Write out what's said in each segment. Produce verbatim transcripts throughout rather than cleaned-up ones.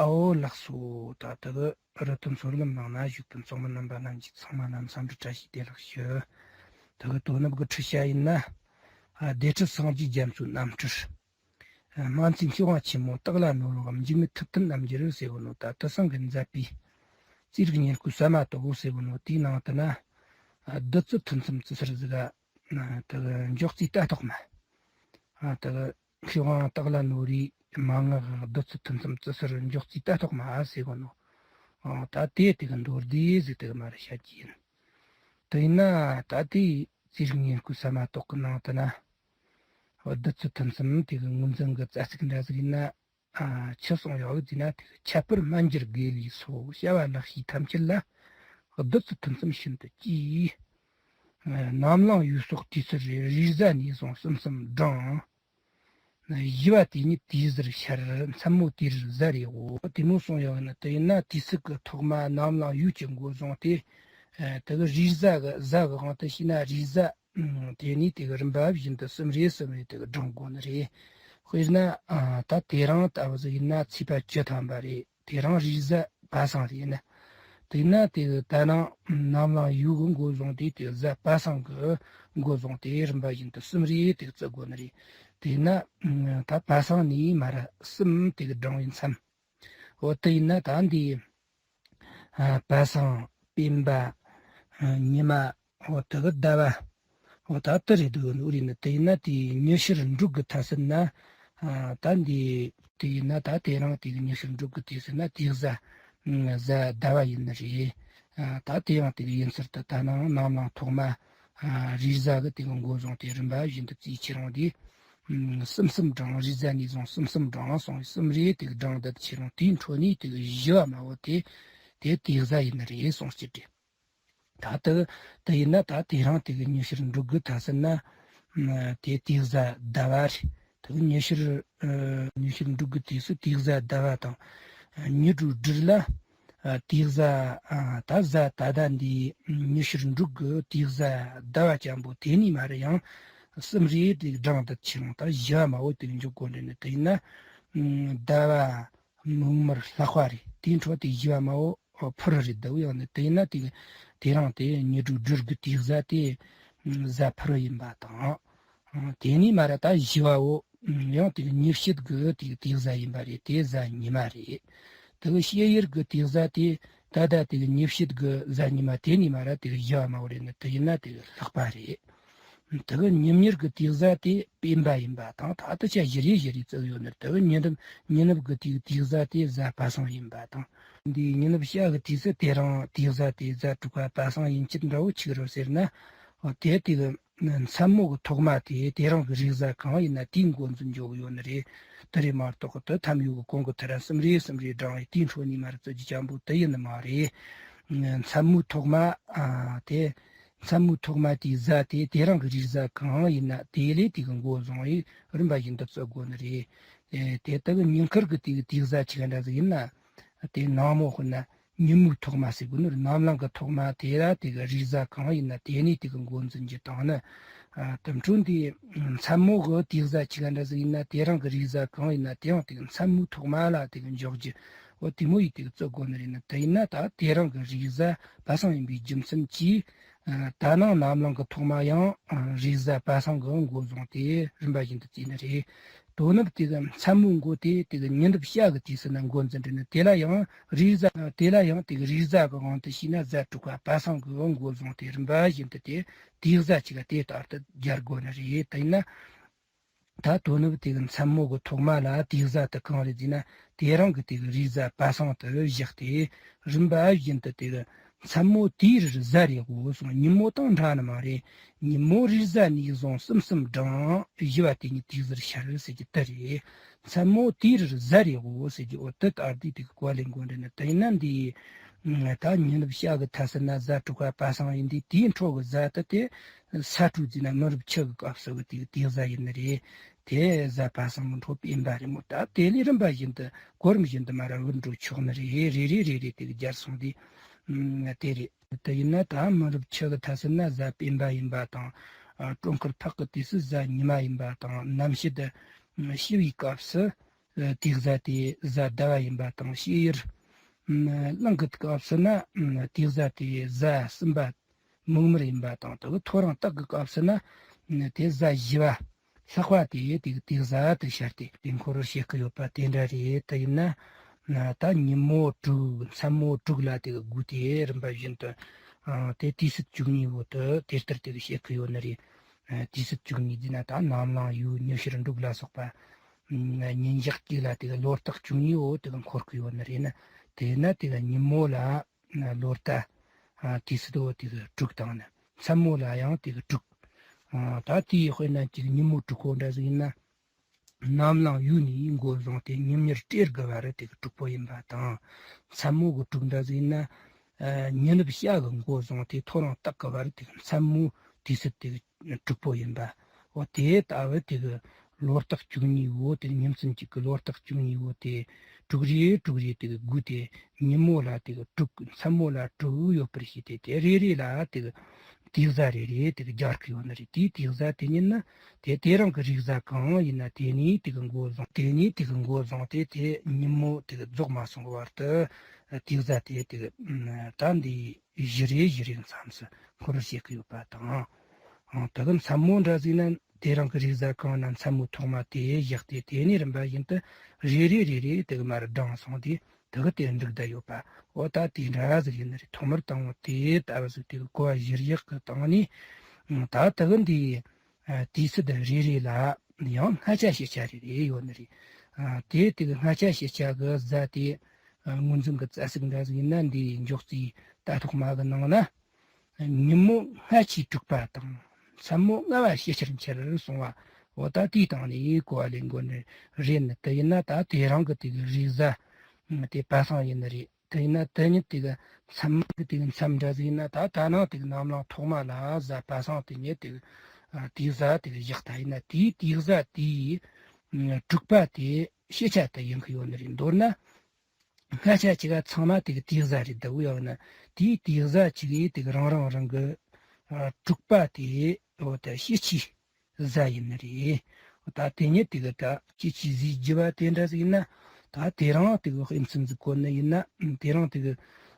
ཨའོ་ལགས་སོ། ད་ལྟ་གི་རི་ཐོན་མཚོ་ལམ་ནང་ན་བཞུགས་པའི་ཚོགས་མི་རྣམ་པ་རྣམས་ཀྱི་ཚང་མ་ལ་འཚམས་འདྲི་བཀྲ་ཤིས་བདེ་ལེགས་ཞུ། ད་གི་དོ་ནུབ་གི་འཕྲུལ་ཆས་ཡིན་ན། ཨ། བདེ་ཁྲི་སངས་རྒྱས་རྒྱ་མཚོའི་རྣམ་སྤྲུལ། ཨ། སྨན་རྩིས་མཆོག་དབང་ཆེན་མོ་སྟག་ལྷ་ནོར་བུའམ་འཇིགས་མེད་ཐུབ་བསྟན་རྣམ་རྒྱལ་ཟེར་བ་ནོ། ད་དུ་སང་གི་མཛད་པའི་རྩིས་རིག་སྙན་བརྒྱུད་ཟ་མ་ཏོག་ཟེར་བ་ནོ། དེའི་ནང་དུ་ན། ཨ། བདུད་རྩི་ཐུན་མཚམས་རྩི་སར་ཟིག་ག་ད་གི་མགྱོགས་རྩིས་ལྟ་རྟོག་མ། ཨ། ད་གི་མཁས་དབང་སྟག་ལྷ་ནོར་བུའི་མན་ངག་བདུད་རྩི་ཐུན་མཚམས་རྩི་སར་མགྱོགས་རྩིས་ལྟ་རྟོག་མ་ཟེར་གོ་ནོ། ཨ། ད་དེ་དེ་གི་མདོར་བསྡུས་ཟིག་དེ་གི་མ་ར་བཤད་ཀྱི་ཡིན། དེ་ཡིན་ན་ད་དེ་རྩིས་རིག་སྙན་བརྒྱུད་ཟ་མ་ཏོག་གི་ནང་དུ་ན། བདུད་རྩི་ཐུན་མཚམས་དེ་གི་ངོས་འཛིན་གི་རྩ་ཚིག་འདྲ་ཟིག་ཡིན་ན། ཨ། ཆི་གསུངས་ཡོད་ཟེར་ན། དེ་གི་ཁྱད་པར་སྨན་སྦྱོར་དགེ་ལེགས་སོགས་བྱ་བ་ལེགས་བཤད་ཐམས་ཅད་ལ། བདུད་རྩི་ཐུན་མཚམས་ཤིན་ཏུ་གཅེས། ཨ། ནམ་ལངས་ཡུལ་སོགས་དུས་ཚོད་རེ། རེས་གཟའ་ནས་བཟུང་གསུམ་གསུམ་བགྲང་། བཞི་བ་དེ་ཉིད་དུས་གཟིར་ཤར། མཚན་མོ་དུས་རེར་གཟའ་རེ་འོ། དེ་མོ་གསུངས་ཡོད་ན། དེ་ཡིན་ན་དུས་ཚིགས་ཀྱི་ཐོག་མ་ནམ་ལངས་ཡུལ་གྱི་འགོ་བཟུང་སྟེ། ཨ། དེ་གི་རེས་གཟའ་གི་གཟའ་གི་དབང་དུ་བྱས་ན་རེས་གཟའ། ཨ། དེ་ནས་དེ་གི་རིམ་པ་བཞིན་དུ་གསུམ་རེ་གསུམ་རེ་དེ་གི་བགྲང་དགོས་ནི་རེད། དཔེར་ན། ཨ། ད་དེ་རིང་ལྟ་བུ་ཟིག་ཡིན་ན་ཚེས་པ་བཅུ་ཐམ་པ་རེད། དེ་རིང་རེས་གཟའ་པ་སངས་རེད་ན། དེ་ན་དེ་གི་ད་ནངས་ནམ་ལངས་ཡུལ་གི་འགོ་བཟུང་སྟེ། དེ་གི་གཟའ་པ་སངས་གི་འགོ་བཟུང་སྟེ་རིམ་པ་བཞིན་དུ་གསུམ་རེ་དེ་གི་བརྩི་དགོས་ནི་རེད། དེ་ན། ཨ། ད་པ་སངས་ནས་མ་ར་གསུམ་དེ་གི་བགྲང་བའི་མཚམས། འོ། དེ་ཡིན་ན་ད་འདི། ཨ། པ་སངས། སྤེན་པ། ཨ། ཉི་མ། འོ། དེ་གི་ཟླ་བ། འོ། ད་དེ་རེད་འདུག་ནོ་རེད་ན། དེ་ཡིན་ན་དེ་ཉི་ཤར་འབྲུག་གི་མཐའ་ཟིན་ན། ཨ། ད་འདི། དེ་ཡིན་ན་ད་དེ་རིང་དེ་གི་ཉི་ཤར་འབྲུག་གི་དུས་ཟིན་ན་དེ་གི་གཟའ། ཨ། གཟའ་ཟླ་བ་ཡིན་ནི་རེད། ཨ། ད་དེ་ཡང་དེ་གི་ཡིན་ཚུལ་དུ་ད་ནངས་ནམ་ལངས་ཐོག་མ། ཨ། རེས་གཟའ་གི་དེ་གི་འགོ་བཟུང་སྟེ་རིམ་པ་བཞིན་དུ་བརྩིས་ཁྱེར་འོང་དེ། ཨ། གསུམ་གསུམ་བགྲང་། རེས་གཟའ་ནས་བཟུང་གསུམ་གསུམ་བགྲང་སོང་། གསུམ་རེ་དེ་གི་བགྲང་དེ་ཁྱེར་འོང་དེའི་འཕྲོ་ནས་དེ་གི་བཞི་བ་མ་བོ་དེ། དེ་དེ་གི་གཟའ་ཡིན་ནི་རེད་གསུངས་ཀྱི་རེད། ད་དེ་དེ་ཡིན་ན་ད་དེ་རིང་དེ་གི་ཉི་ཤར་འབྲུག་གི་མཐའ་ཟིན་ན། ཨ། དེ་དེ་གི་གཟའ་ཟླ་བ་རེད། དེ་གི་ཉི་ཤར། ཨ། ཉི་ཤར་འབྲུག་གི་དུས་སུ་དེ་གི་གཟའ་ཟླ་བ་དང་། ཨ། ཉི་དྲོ་སྦྲུལ་ལ། ཨ། དེ་གི་གཟའ། ཨ། ད་གཟའ་ད་ལྟ་འདི་ཉི་ཤར་འབྲུག་གི་དེ་གི་གཟའ་ཟླ་བ་ཅན་པོ་དེ་ནས་མ་ར་ཡང་གསུམ་རེ་དེ་གི་བགྲང་དེ་ཁྱེར་འོང་ད་བཞི་བ་མ་བོ་དེ་གི་འཇོག་དགོས་ནི་རེད་ན། དེ་ཡིན་ན། ཨ། ཟླ་བ། མིག་དམར་ལྷག་པ་རེད། དེའི་འཕྲོ་དེ་བཞི་བ་མ་བོ་ཕུར་རེད་འདུག་ཡང་ན་དེ་ཡིན་ན་དེ་དེ་རིང་དེ་ཉི་དྲོ་སྦྲུལ་གི་དེ་གི་གཟའ་དེ་གཟའ་ཕུར་ཡིན་པ་དང་། དེ་ནས་མ་ར་ད་བཞི་བ་བོ་ཡང་དེ་ཉི་ཕྱེད་གི་དེ་དེ་གི་གཟའ་ཡིན་པ་རེད། དེ་གཟའ་ཉི་མ་རེད། དེ་གི་ཕྱེད་ཡར་གི་དེ་གི་གཟའ་དེ་ད་ལྟ་དེ་གི་ཉི་ཕྱེད་གི་གཟའ་ཉི་མ་དེ་ནས་མ་ར་དེ་གི་བཞི་བ་མ་བོ་རེད་ན། དེ་ཡིན་ན་དེ་གི་ལྷག་པ་རེད། དེ་གི་ཉི་མྱུར་གི་དེ་གི་གཟའ་དེ་སྤེན་པ་ཡིན་པ་དང་། ད་ལྟ་ཆ་བཞི་རེ་བཞི་རེ་བརྩི་ཡོད་ནི། དེ་གི་ཉི་ནུབ་ཉི་ནུབ་གི་དེ་གི་དེ་གི་གཟའ་དེ་གཟའ་པ་སངས་ཡིན་པ་དང་། འདིའི་ཉི་ནུབ་ཤར་གི་དུས་སུ་དེ་རིང་དེ་གི་གཟའ་དེ་གཟའ་དྲུག་པ་པ་སངས་ཡིན་ཕྱིར་འདྲ་བོ་ཆི་རེད་ཟེར་ན། འོ། དེ་དེ་གི་མཚན་མོ་གི་ཐོག་མ་དེ་དེ་རིང་གི་རེས་གཟའ་གང་ཡིན་ན་དེའི་འགོ་འཛིན་འཇོག་གི་ཡོད་ནི་རེད། དེ་རེད་མ་གཏོགས་དེ་མཚམས་ཡོད་གི་གོང་གི་དེ་ར་གསུམ་རེ་གསུམ་རེ་བགྲང་བའི་དེའི་འཕྲོ་ནས་མ་ར་བརྩི་རྒྱུ་ཅན་པོ་དེ་ཡིན་ནི་མ་རེད། མཚན་མོའི་ཐོག་མ། ཨ། དེ། མཚན་མོའི་ཐོག་མ་དེའི་གཟའ་དེ་དེ་རིང་གི་རེས་གཟའ་གང་ཡིན་ན་དེ་ལས་དེ་གི་འགོ་བཟུང་བའི་རིམ་པ་བཞིན་དུ་བརྩི་དགོས་ནི་རེད། ཨེ། དེ་ལྟ་བུ་ཉིན་དཀར་གི་དེ་གི་དེའི་གཟའ་ཆི་ག་འདྲ་ཟིག་ཡིན་ན། དེ་ནངས་མོ་དཔེར་ན་ཉིན་མོའི་ཐོག་མ་ཟེར་དགོས་ནི་རེད། ནམ་ལངས་གི་ཐོག་མ་དེ་ལ་དེ་གི་རེས་གཟའ་གང་ཡིན་ན་དེ་ནས་དེ་གི་འགོ་འཛིན་རྒྱུ་དང་ནི། ཨ། དེ་འཕྲོ་འདི་མཚན་མོ་གི་དེའི་གཟའ་ཆི་ག་འདྲ་ཟིག་ཡིན་ན། དེ་རིང་གི་རེས་གཟའ་གང་ཡིན་ན་དེ་ཡང་དེ་གི་མཚན་མོའི་ཐོག་མ་ལ་དེ་གི་འཇོག་རྒྱུ། འོ། དེ་མོ་ཡིས་དེ་གི་བརྩི་དགོས་ནི་རེད་ན། དེ་ཡིན་ན་ད་དེ་རིང་གི་རེས་གཟའ་པ་སངས་ཡིན་པའི་རྒྱུ་མཚན་གྱིས། ཨ། ད་ནངས་ནམ་ལངས་གི་ཐོག་མ་ཡང་། ཨ། རེས་གཟའ་པ་སངས་གི་འགོ་བཟུང་སྟེ་རིམ་པ་བཞིན་དུ་བརྩིས་ནི་རེད། དོ་ནུབ་དེ་གི་མཚན་མོའི་འགོ་དེ་དེ་གི་ཉི་ནུབ་ཤར་གི་དུས་སུ་ན་འགོ་འཛིན་རེད་ན། དེ་ལ་ཡང་རེས་གཟའ། དེ་ལ་ཡང་དེ་གི་རེས་གཟའ་གི་དབང་དུ་བྱས་ན་གཟའ་དྲུག་པ་པ་སངས་གི་འགོ་བཟུང་སྟེ་རིམ་པ་བཞིན་དུ་དེ་དེའི་གཟའ་ཆི་ག་དེ་ལྟར་དུ་སྦྱར་དགོས་ནི་རེད། དེ་ཡིན་ན། ད་དོ་ནུབ་དེ་གི་མཚན་མོ་གི་ཐོག་མ་ལ་དེའི་གཟའ་དེ་གང་རེད་ཟེར་ན། དེ་རིང་གི་དེ་གི་རེས་གཟའ་པ་སངས་དེ་བཞག་སྟེ་རིམ་པ་བཞིན་དུ་དེ་གི་མཚན་མོ་དུས་རེར་གཟའ་རེ་འོ་གསུངས། ཉིན་མོ་དང་འདྲ་ནི་མ་རེད། ཉིན་མོ་རེས་གཟའ་ནས་བཟུང་གསུམ་གསུམ་བགྲང་། བཞི་བ་དེ་ཉིད་དུས་གཟིར་ཤར་ཟེར་རྒྱུ་དེ་རེད། མཚན་མོ་དུས་རེར་གཟའ་རེ་འོ་ཟེར་རྒྱུ། འོ། དེ་ལྟར་དེ་དེ་གི་གོ་ལེན་དགོས་འདྲ་ནི། དེ་ཡིན་ན་འདི་ད་ཉི་ནུབ་ཤར་གི་མཐའ་སར་ན་གཟའ་དྲུག་པ་པ་སངས་ཡིན་དུས། དེའི་འཕྲོ་གི་གཟའ་དེ་དེ་ས་དྲོ་ཟེར་ན་མི་རབས་ཆུ་གི་སྐབས་སུ་གི་དེ་དེའི་གཟའ་ཡིན་ནི་རེད། དེ་གཟའ་པ་སངས་མི་འཕྲོ་སྤེན་པ་རེད་མོ། ད་དེ་ལས་རིམ་པ་བཞིན་དུ་གོ་རིམ་བཞིན་དུ་མ་ར་བུད་འགྲོ་ཆོག་ནི་རེད། རེ་རེ་རེ་རེ་དེ་གི་སྦྱར་སོང་དུས། ཨ། དེ་རེད། དེ་ཡིན་ན་ད་མི་རབས་ཆུ་གི་མཐའ་སར་ན་གཟའ་སྤེན་པ་ཡིན་པ་དང་། ཨ། དྲོ་འཁོལ་ཕག་གི་དུས་སུ་གཟའ་ཉི་མ་ཡིན་པ་དང་། གནམ་དཔྱད་ཞི་བའི་སྐབས་སུ། དེའི་གཟའ་དེ་གཟའ་ཟླ་བ་ཡིན་པ་དང་། ཕྱི་ཡུལ་གླིང་གི་སྐབས་སུ་ན་དེའི་གཟའ་དེ་གཟའ་གསུམ་པ་མིག་དམར་ཡིན་པ་དང་། དེ་གི་ཐོ་རངས་སྟག་གི་སྐབས་སུ་ན་དེ་གཟའ་བཞི་པ་ལྷག་པ་དེ་དེ་དེའི་གཟའ་དེ་ཤར་ཏེ་དེ་འཁོར་བཤད་ཀྱི་ཡོད་པ་དེ་འདྲ་རེད། དེ་ཡིན་ན་ད་ཉིན་མོ་དྲུག་མཚན་མོ་དྲུག་ལ་དེ་དགུ་སྟེ་རིམ་པ་བཞིན་དུ་དེ་དུས་ཚོད་བཅུ་གཉིས་འོག་ཏུ་དེ་ལྟར་དེ་བཤད་ཀྱི་ཡོད་ནི་རེད། དུས་ཚོད་བཅུ་གཉིས་ཟེར་ན་ད་ནམ་ལངས་ཡོད། ཉི་ཤར་འབྲུག་ལ་སོགས་པ། ཉིན་ཞག་གཅིག་ལ་དེ་གི་ལོ་རྟགས་བཅུ་གཉིས་འོག་དེ་གི་འཁོར་གི་ཡོད་ནི་རེད་ན། དེས་ན་དེ་གི་ཉིན་མོ་ལ་ལོ་རྟགས་དུས་ཚོད་འོག་དེ་གི་དྲུག་དང་ནི། མཚན་མོ་ལ་ཡང་དེ་གི་དྲུག་ད་དེའི་དཔེར་ན་དེ་གི་ཉིན་མོ་དྲུག་པོ་འདྲ་ཟིག་ཡིན་ན། ནམ་ལངས་ཡོད་ནས་འགོ་བཟུང་སྟེ་ཉིན་ཉེར་སྤྲེལ་གི་བར་དེ་གི་དྲུག་པོ་ཡིན་པ་དང་། མཚན་མོ་གི་དྲུག་འདྲ་ཟིག་ཡིན་ན། ཉི་ནུབ་ཤར་གི་འགོ་བཟུང་སྟེ་ཐོ་རངས་སྟག་གི་བར་དེ་གི་མཚན་མོ་དུས་ཚོད་དེ་གི་དྲུག་པོ་ཡིན་པ། འོ་དེ་ལྟ་བུ་དེ་གི་ལོ་རྟགས་བཅུ་གཉིས་འོག་དེ་ཉིན་མཚན་གཅིག་གི་ལོ་རྟགས་བཅུ་གཉིས་འོག་དེ་དྲུག་རེ་དྲུག་རེ་དེ་གི་བགོས་ཏེ་ཉིན་མོ་ལ་དེ་གི་དྲུག་མཚན་མོ་ལ་དྲུག་ཡོད་པར་བྱས་ཏེ། དེ་རེ་རེ་ལ་དེ་གི་དེའི་གཟའ་རེ་རེ་དེ་གི་སྦྱར་གི་ཡོད་ནི་རེད། དེའི་དེའི་གཟའ་དེ་ཉིད་ནི་དེ་དེ་རང་གི་རེས་གཟའ་གང་ཡིན་ན་དེ་ནས་དེ་གི་འགོ་བཟུང་། དེ་ནས་དེ་གི་འགོ་བཟུང་སྟེ་དེ་ཉིན་མོ་དེ་གི་རྫོགས་མ་སོང་བར་དུ་དེའི་གཟའ་དེ་དེ་གི་ད་འདི་བཞི་རེ་བཞི་རེ་མཚམས་སུ་འཁོར་བཤད་ཀྱི་ཡོད་པ་དང་། ཨང་། དེ་གི་མཚན་མོ་འདྲ་ཟིག་ན་དེ་རང་གི་རེས་གཟའ་གང་ན་མཚན་མོ་ཐོག་མ་དེ་བཞག་སྟེ། དེ་ནས་རིམ་པ་བཞིན་དུ་རེ་རེ་རེ་རེ་དེ་གི་མར་བགྲངས་སོང་སྟེ་དེ་གི་དེ་འགྲིག་བསྡད་ཡོད་པ། འོ་ད་དེ་འདྲ་ཟིག་ཡིན་ནི་རེད། ཐོག་མར་དང་པོ་དེ་ལྟ་བུ་ཟིག་དེ་གི་གོ་བ་གཞིར་བཞག་གི་སྟེང་ནས། ཨང་། ད་དེ་གི་འདི་ཨ་དུས་ཚོད་རེ་རེ་ལ་ཡང་སྔ་ཆ་ཕྱི་ཆ་རེ་རེ་ཡོད་ནི་རེད། ཨ་དེ་དེ་གི་སྔ་ཆ་ཕྱི་ཆ་གི་གཟའ་དེ་ཨ་ངོས་འཛིན་གི་རྩ་ཚིག་འདྲ་ཟིག་ཡིན་ན། འདིའི་འཇོག་རྩིས་ལྟ་རྟོག་མ་གི་ནང་ན། ཉིན་མོ་སྔ་ཕྱི་དྲུག་པ་དང་མཚན་མོ་སྔ་བ་ཕྱི་ཕྱིར་འཁྱེར་གསུངས་པ། འོ་ད་དེའི་སྟེང་ནས་གོ་བ་ལེན་དགོས་ནི་རེད་ནི། དེ་ཡིན་ན་ད་དེ་རང་གི་དེ་གི་རེས་གཟའ་དེ་པ་སངས་ཡིན་ནི་རེད། དེ་ཡིན་ན་དེ་ཉིད་དེ་གི་མཚམས་གི་དེ་གི་མཚམས་འདྲ་ཟིག་ཡིན་ན། ད་ད་ནང་དེ་གི་ནམ་ལངས་ཐོག་མ་ལ་གཟའ་པ་སངས་དེ་ཉིད་དེ་གི་ཨ་དེའི་གཟའ་དེ་གི་བཞག་ད་ཡིན་ན། དེའི་དེའི་གཟའ་དེའི་དྲུག་པ་དེ་ཕྱི་ཆ་དེ་ཡིན་གི་ཡོད་ནི་རེད། མདོར་ན། སྔ་ཆ་གཅིག་ག་ཚང་མ་དེ་གི་དེའི་གཟའ་རེད་ད། འུ་ཡོང་ན་དེའི་དེའི་གཟའ་གཅིག་གི་དེ་གི་རང་རང་རང་གི་ཨ་དྲུག་པ་དེ་འོ་ད་ཕྱི་ཕྱི་གཟའ་ཡིན་ནི་རེད། འོ་ད་དེ་ཉིད་དེ་གི་ད་ཕྱི་ཕྱི་གཟའི་བརྗེ་བ་དེ་འདྲ་ཟིག་ཡིན་ན། ད་དེ་རང་དེ་གི་དཔེ་མཚོན་ཟིག་བཀོད་ནི་ཡིན་ན། དེ་རང་དེ་གི་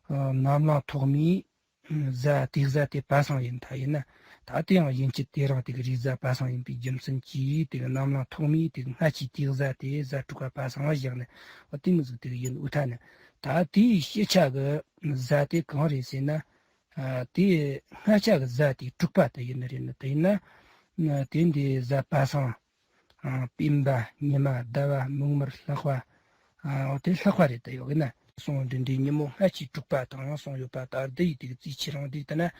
ཨ་ནམ་ལངས་ཐོག་མའི་གཟའ་དེའི་གཟའ་དེ་པ་སངས་ཡིན་ད་ཡིན་ན། ད་དེ་ཡང་ཡིན་གཅིག་དེ་རང་དེ་གི་རེས་གཟའ་པ་སངས་ཡིན་པའི་རྒྱུ་མཚན་གྱིས། དེ་གི་ནམ་ལངས་ཐོག་མའི་དེ་གི་སྔ་ཕྱིའི་དེའི་གཟའ་དེ་གཟའ་དྲུག་པ་པ་སངས་བཞག་ནས། འོ་དེ་མོ་ཟིག་དེ་གི་ཡིན། འུ་ཐ་ནི་ད་དེའི་ཕྱི་ཆ་གི་གཟའ་དེ་གང་རེད་ཟེར་ན། ཨ་དེའི་སྔ་ཆ་གི་གཟའ་དེ་དྲུག་པ་དེ་ཡིན་ནི་རེད་ནི། དེ་ཡིན་ན་དེ་འདི་གཟའ་པ་སངས། ཨ་སྤེན་པ། ཉི་མ། ཟླ་བ། མིག་དམར། ལྷག་པ། ཨ་འོ་དེ་ལྷག་པ་རེད་ད། ཡོད་གི་ན་སོང་། འདི་འདྲའི་ཉིན་མོ་སྔ་ཕྱི་དྲུག་པ་དང་སོང་ཡོད་པ། ད་འདི་ཡི་དེ་གི་རྩིས་ཆེ་རིང་འདི་ལྟ་ན།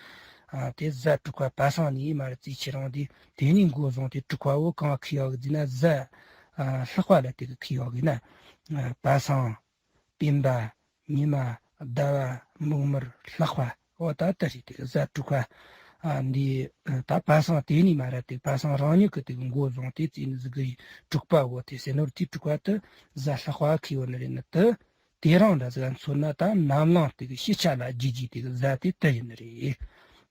ཨ་དེ་གཟའ་དྲུག་པ་པ་སངས་ནས་མར་རྩིས་ཆེ་རིང་འདི། དེ་ནས་འགོ་བཟུང་སྟེ་དྲུག་པ་བོ་གང་ཁེལ་ཡོད་གི་ཟེར་ན། གཟའ་ཨ་ལྷག་པ་ལ་དེ་གི་ཁེལ་ཡོད་གི་ན། ཨ་པ་སངས། སྤེན་པ། ཉི་མ། ཟླ་བ། མིག་དམར། ལྷག་པ། འོ་ད་ལྟ་རེད། དེ་གི་གཟའ་དྲུག་པ། ཨ་འདི་ད་པ་སངས་དེ་ནས་མར་དེ་པ་སངས་རང་ཉིད་ཀྱི་དེ་གི་འགོ་བཟུང་སྟེ་རྩིས་ནི་ཟིག་གི་དྲུག་པ་བོ་དེ་ཟེར་ནོར་དེའི་དྲུག་པ་དེ་གཟའ་ལྷག་པ་ཁེལ་ཡོད་ནི་རེད་ནི། དེ་དེ་རང་འདྲ་ཟིག་མཚོན་ན་ད་ནམ་ལངས་དེ་གི་ཕྱི་ཆ་ལ་རྒྱུ་རྒྱུ་དེ་གི་གཟའ་དེ་དེ་ཡིན་ནི་རེད།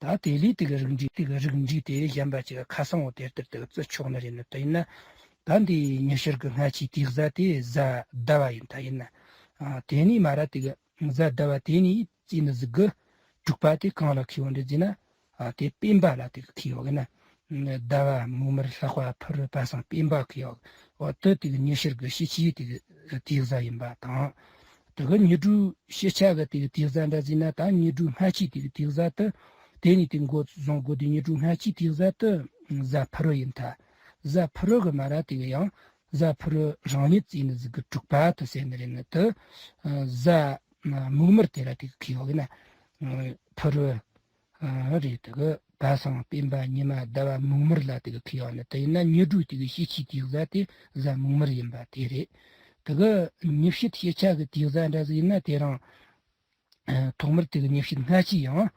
ད་དེ་ལས་དེ་གི་རིགས་འགྲེ་དེ་གི་རིགས་འགྲེ་དེ་གཞན་པ་ཅིག་ག་ཁ་སང་བོ་དེ་ལྟར་དེ་གི་བརྩི་ཆོག་ནི་རེད་ནི། དེ་ཡིན་ན། ད་འདི་ཉི་ཤར་གི་སྔ་ཕྱིའི་དེའི་གཟའ་དེ་གཟའ་ཟླ་བ་ཡིན་ད་ཡིན་ན། ཨ་དེ་ནས་མར་དེ་གི་གཟའ་ཟླ་བ་དེ་ནས་རྩིས་ནི་ཟིག་གི་དྲུག་པ་དེ་གང་ལ་ཁེལ་ཡོད་འདྲ་ཟེར་ན། ཨ་དེ་སྤེན་པ་ལ་དེ་གི་ཁེལ་ཡོད་གི་ན། ཟླ་བ། མིག་དམར། ལྷག་པ། ཕུར་བུ། པ་སངས། སྤེན་པ་ཁེལ་ཡོད། འོ་དེ་དེ་གི་ཉི་ཤར་གི་ཕྱི་ཕྱིའི་དེ་གི་དེའི་གཟའ་ཡིན་པ་དང་། དེ་གི་ཉི་དྲོའི་ཕྱི་ཆ་གི་དེ་གི་དེའི་གཟའ་འདྲ་ཟེར་ན། ད་ཉི་དྲོའི་སྔ་ཕྱིའི་དེ་གི་དེའི་གཟའ་དེ། དེ་ནས་དེ་འགོ་བཟུང་དགོས་དེ་ཉི་དྲོའི་སྔ་ཕྱིའི་དེའི་གཟའ་དེ་གཟའ་ཕུར་བུ་ཡིན་ད། གཟའ་ཕུར་བུ་གི་མར་དེ་གི་ཡང་གཟའ་ཕུར་བུ་རང་ཉིད་རྩིས་ནི་ཟིག་གི་དྲུག་པ་དེ་ཟེར་ནི་རེད་ནི། དེ་གཟའ་མིག་དམར་དེ་ལ་དེ་གི་ཁེལ་ཡོད་གི་ན། ཕུར་བུ་རེད། དེ་གི་པ་སངས། སྤེན་པ། ཉི་མ། ཟླ་བ། མིག་དམར་ལ་དེ་གི་ཁེལ་ཡོད་ནི། དེ་ཡིན་ན་ཉི་དྲོའི་དེ་གི་ཕྱི་ཕྱིའི་དེའི་གཟའ་དེ་གཟའ་མིག་དམར་ཡིན་པ་དེ་རེད། དེ་གི་ཉི་ཕྱེད་ཕྱེད་ཆ་གི་དེའི་གཟའ་འདྲ་ཟིག་ཡིན་ན་དེ་རང་། ཐོག་མར་དེ་གི་ཉི་ཕྱེད་སྔ་ཕྱི་ཡང་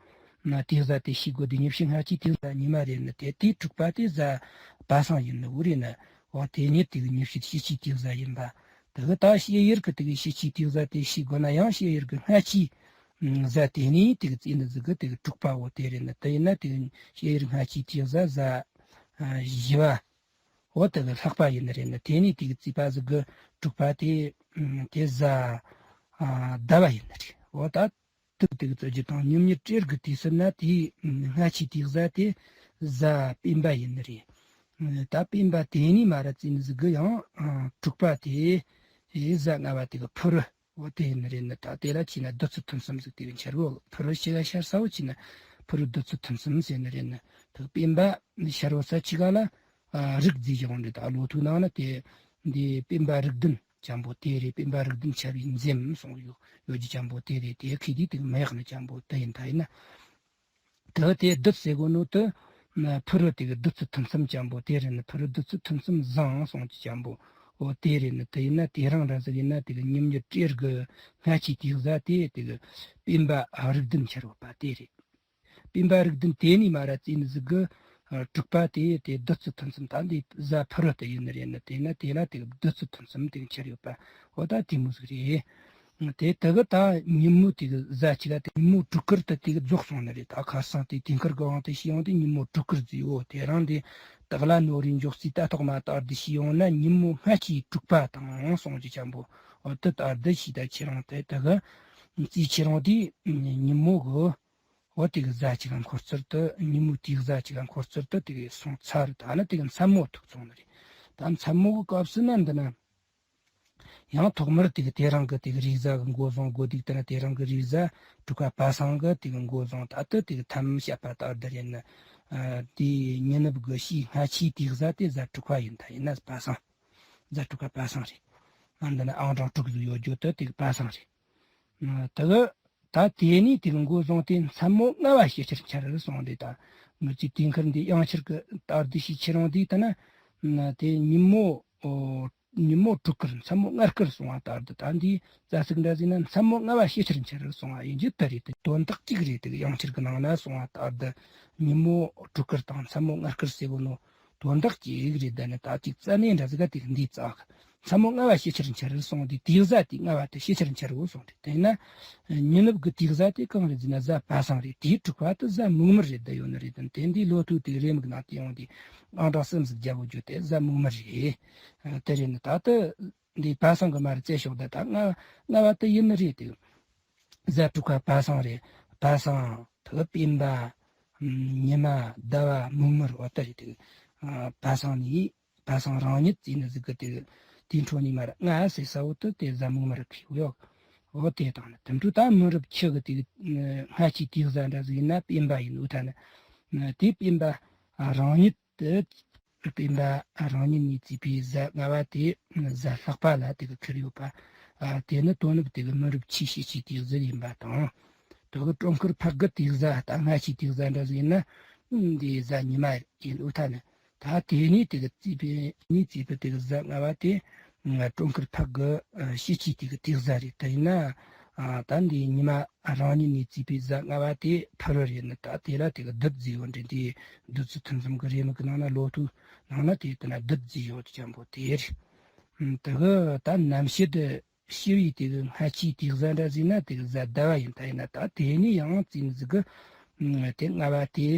ན་དེའི་གཟའ་དེ་ཤེས་དགོས་དེ། ཉི་ཕྱེད་སྔ་ཕྱི་དེའི་གཟའ་ཉི་མ་རེད་ནི། དེ་དེའི་དྲུག་པ་དེ་གཟའ་པ་སངས་ཡིན་ནི་འུ་རེད་ན། འོ་དེ་ཉིད་དེ་གི་ཉི་ཕྱེད་ཕྱི་ཕྱིའི་དེའི་གཟའ་ཡིན་པ། དེ་གི་ད་ཕྱི་ཡུལ་གི་དེ་གི་ཕྱི་ཕྱིའི་དེའི་གཟའ་དེ་ཤེས་དགོས་ན་ཡང་ཕྱི་ཡུལ་གི་སྔ་ཕྱིའི་གཟའ་དེ་ནས་དེ་གི་རྩིས་ནི་ཟིག་གི་དེ་གི་དྲུག་པ་བོ་དེ་རེད་ནི། དེ་ཡིན་ན་དེ་གི་ཕྱི་ཡུལ་སྔ་ཕྱིའི་དེའི་གཟའ་གཟའ་བཞི་པ། འོ་དེ་གི་ལྷག་པ་ཡིན་ནི་རེད་ནི། དེ་ནས་དེ་གི་རྩིས་པ་ཟིག་གི་དྲུག་པ་དེ་ཨ་དེ་གཟའ་ཨ་ཟླ་བ་ཡིན་ནི་རེད། འོ་ད་དུ་དེ་གི་རྩི་རྒྱུ་དང་ཉིན་མོའི་སྤྲེལ་གི་དུས་ཟེར་ན་དེའི་ཨ་སྔ་ཕྱིའི་དེ་གི་གཟའ་དེ་གཟའ་སྤེན་པ་ཡིན་ནི་རེད། ཨ་ད་སྤེན་པ་དེ་ནས་མར་ར་རྩིས་ནི་ཟིག་གི་ཡང་ཨ་དྲུག་པ་དེ་ཨེ་གཟའ་ལྔ་པ་དེ་གི་ཕུ་རུ། འོ་དེ་ཡིན་ནི་རེད་ནི། ད་དེ་ལ་བྱས་ན་བདུད་རྩི་ཐུན་གསུམ་ཟིག་དེ་གི་འཆར་བོ། ཕུ་རུ་ཕྱི་ག་ཤར་ས་བོ་བྱས་ན་ཕུ་རུ་བདུད་རྩི་ཐུན་གསུམ་ཟེར་ནི་རེད་ནི། ད་སྤེན་པ་ཤར་བོ་ས་ཕྱི་ག་ལ་ཨ་རིགས་རྫས་ཡོང་འདི། ད་ལོ་ཐོའི་ནང་ན་དེ་འདི་སྤེན་པ་རིགས་ལྡན་ཅན་པོ་དེ་རེད། སྤེན་པ་རིགས་ལྡན་ཆ་བའི་འཛེམ་གསུངས་ཡོད་ཡོད་རྒྱུ་ཅན་པོ་དེ་རེད། དེ་ཁེ་དེ་དེ་གི་མ་ཡག་ནི་ཅན་པོ་དེ་ཡིན། ད་ཡིན་ན། དེ་དེ་བདུད་ཟེར་གོ་ནོ་དེ་ཕུ་རུ་དེ་གི་བདུད་རྩི་ཐུན་གསུམ་ཅན་པོ་དེ་རེད་ནི། ཕུ་རུ་བདུད་རྩི་ཐུན་གསུམ་བཟང་གསུངས་ཀྱི་ཅན་པོ། འོ་དེ་རེད་ནི། དེ་ཡིན་ན་དེ་རང་ར་ཟིག་ཡིན་ན་དེ་གི་ཉིན་མོའི་སྤྲེལ་གི་སྔ་ཕྱིའི་དེ་གི་གཟའ་དེ་དེ་གི་སྤེན་པ་རིགས་ལྡན་འཆར་བ་པ་དེ་རེད། སྤེན་པ་རིགས་ལྡན་དེ་ནས་མར་ར་རྩིས་ནི་ཟིག་གི་ཨ་དྲུག་པ་དེ་དེ་བདུད་རྩི་ཐུན་གསུམ། ད་འདི་གཟའ་ཕུ་རུ་དེ་ཡིན་ནི་རེད་ནི། དེ་ན་དེ་ལ་དེ་གི་བདུད་རྩི་ཐུན་གསུམ་དེ་འཆར་ཡོད་པ། འོ་ད་དེ་མོ་ཟིག་རེད། དེ་དེ་གི་ད་ཉིན་མོ་དེ་གི་གཟའ་ཅིག་ག་དེ་ཉིན་མོ་དྲུག་དཀར་དེ་དེ་གི་རྫོགས་སོང་ནི་རེད། ད་ཁ་སང་དེ་དེ་མཁར་གི་དབང་དུ་བྱས་ཡོང་དུས་ཉིན་མོ་དྲུག་དཀར་ཟིག་འོ་དེ་རང་དེ་སྟག་ལ་ནོར་རིའི་འཇོག་རྩིས་ད་ཐོག་མ་ལྟར་དུ་བྱས་ཡོང་ན་ཉིན་མོ་སྔ་ཕྱིའི་དྲུག་པ་དང་གསུངས་ཀྱི་ཅན་པོ། འོ་དེ་ལྟར་དུ་བྱས། ད་ཁྱེད་རང་དེ་དེ་གི་རྩིས་ཁྱེད་རང་དེ་ཉིན་མོ་གི་འོ་དེ་གི་གཟའ་ཅིག་ག་འཁོར་ཚུལ་དུ། ཉིན་མོ་དེ་གི་གཟའ་ཅིག་ག་འཁོར་ཚུལ་དུ་དེ་གི་སོང་ཚར། ད་ནི་དེ་གི་མཚན་མོ་ཐུག་སོང་ནི་རེད། ད་མཚན་མོ་གི་སྐབས་སུ་ན་འདི་ན། ཡང་ཐོག་མར་དེ་གི་དེ་རང་གི་དེ་གི་རེས་གཟའ་གི་འགོ་བཟུང་དགོས་དུས། དེ་ན་དེ་རང་གི་རེས་གཟའ་དྲུག་པ་པ་སངས་གི་དེ་གི་འགོ་བཟུང་། ད་ལྟ་དེ་གི་ཐམ་བཤད་པ་ལྟར་དུ་རེད་ན། ཨ་དེ་ཉི་ནུབ་གི་ཕྱིའི་སྔ་ཕྱིའི་དེ་གི་གཟའ་དེ་གཟའ་དྲུག་པ་ཡིན། ད་ཡིན་ན་པ་སངས། གཟའ་དྲུག་པ་པ་སངས་རེད། ཨ་འདི་ན་ཨང་གྲངས་དྲུག་ཟིག་ཡོད་རྒྱུ་དེ་དེ་གི་པ་སངས་རེད། ཨ་དེ་གི་ད་དེ་ནས་དེ་གི་འགོ་བཟུང་སྟེ་མཚན་མོ་ལྔ་བ་ཕྱི་ཕྱིར་འཆར་སོང་རེད། ད་ངུ་ཅི་དེ་མཁར་འདི་གཡང་ཆིར་གི་ལྟར་དུ་ཞིག་ཁྱེད་རང་དེ་ལྟ་ན། དེ་ཉིན་མོ་ཨོ། ཉིན་མོ་དྲུག་དཀར་མཚན་མོ་ལྔ་དཀར་སོང་བ་ལྟར་དུ། ད་འདི་རྩ་ཚིག་འདྲ་ཟིག་ན་མཚན་མོ་ལྔ་བ་ཕྱི་ཕྱིར་འཆར་སོང་བ་ཡིན་རྒྱུ་དེ་རེད། དེ་དོན་དག་གཅིག་རེད། དེ་གི་གཡང་ཆིར་གི་ནང་ན་སོང་བ་ལྟར་དུ་ཉིན་མོ་དྲུག་དཀར་དང་མཚན་མོ་ལྔ་དཀར་ཟེར་གོ་ནོ་དོན་དག་གཅིག་རེད། ད་ནི་ད་ཅིག་རྩ་གནད་འདྲ་ཟིག་ག་དེ་གི་འདི་རྩ་གི་མཚན་མོ་ལྔ་བ་ཕྱི་ཕྱིར་འཆར་སོང་དུས་དེ་གི་གཟའ་དེ་ལྔ་བ་དེ་ཕྱི་ཕྱིར་འཆར་འོ་སོང་རེད། དེས་ན་ཉི་ནུབ་གི་དེ་གི་གཟའ་དེ་གང་རེད་ཟེར་ན་གཟའ་པ་སངས་རེད། དེའི་དྲུག་པ་དེ་གཟའ་མིག་དམར་རེད་བསྡད་ཡོད་ནི་རེད། དེ་འདི་ལོ་ཐོ་དེ་གི་རེའུ་མིག་ནང་དེ་ཡོང་དུས་ཨང་གྲངས་གསུམ་ཟིག་རྒྱབ་འོ་རྒྱུ་དེ་གཟའ་མིག་དམར་རེད། ཨ་དེ་རེད་ནི། ད་ལྟ་འདི་པ་སངས་གི་མར་རྩེ་ཤོག་ད་ད་ལྔ་ལྔ་བ་དེ་ཡིན་ནི་རེད། དེ་གཟའ་དྲུག་པ་པ་སངས་རེད། པ་སངས་དེ་གི་སྤེན་པ་ཉི་མ་ཟླ་བ་མིག་དམར་འོ་དེ་རེད། དེ་གི་ཨ་པ་སངས་ནི། པ་སངས་རང་ཉིད་ཟེར་ནི་ཟིག་གི་དེ་དེའི་འཕྲོ་ནས་མར་ལྔ་ཟེར་ས་བོ་དེ་དེ་གཟའ་མིག་དམར་ཁེལ་ཡོད། འོ་དེ་དང་ནི་དེ་འཕྲོ་ད་མི་རབས་ཆུ་གི་དེ་སྔ་ཕྱིའི་དེ་གི་གཟའ་འདྲ་ཟིག་ཡིན་ན་སྤེན་པ་ཡིན། འོ་ད་ནི་དེ་སྤེན་པ་རང་ཉིད་དེ་སྤེན་པ་རང་ཉིད་ནས་བརྩིས་པའི་གཟའ་ལྔ་བ་དེ་གཟའ་ལྷག་པ་ལ་དེ་གི་ཁེལ་ཡོད་པ། ཨ་དེ་ནི་དོ་ནུབ་དེ་གི་མི་རབས་ཆུའི་ཕྱི་ཕྱིའི་དེ་གི་གཟུགས་ཡིན་པ་དང་། དེ་གི་གྲོང་ཁུལ་ཕག་གི་དེ་གི་གཟའ་ད་སྔ་ཕྱིའི་དེ་གི་གཟའ་འདྲ་ཟིག་ཡིན་ན་འདི་གཟའ་ཉི་མ་ཡིན། འོ་ད་ནི། ད་དེ་ནས་དེ་གི་རྩིས་པའི་ནས་རྩིས་པའི་དེ་གི་གཟའ་ལྔ་བ་དེ་ང་གྲོང་ཁུལ་ཕག་གི་ཨ་ཕྱི་ཕྱིའི་དེ་གི་དེ་གི་གཟའ་རེད། དེ་ཡིན་ན་ཨ་ད་འདི་ཉི་མ་རང་ཉིད་ནས་རྩིས་པའི་གཟའ་ལྔ་བ་དེ་ཕུ་རུ་རེད་ནི། ད་དེ་ལ་དེ་གི་བདུད་ཟེར་ཡོད་འདྲ། འདི་བདུད་རྩི་ཐུན་གསུམ་གི་རེའུ་མིག་གི་ནང་ན་ལོ་ཐོའི་ནང་ན་དེ་དེ་ན་བདུད་ཟེར་ཡོད་ཅན་པོ་དེ་རེད། ཨ་དེ་གི་ད་རྣམ་བཤད་དེ་ཕྱི་བའི་དེ་གི་སྔ་ཕྱིའི་དེ་གི་གཟའ་འདྲ་ཟིག་ན་དེ་གི་གཟའ་ཟླ་བ་ཡིན། ད་ཡིན་ན་ད་དེ་ནས་ཡང་རྩིས་ནི་ཟིག་གི་ཨ་དེ་ལྔ་བ་དེ་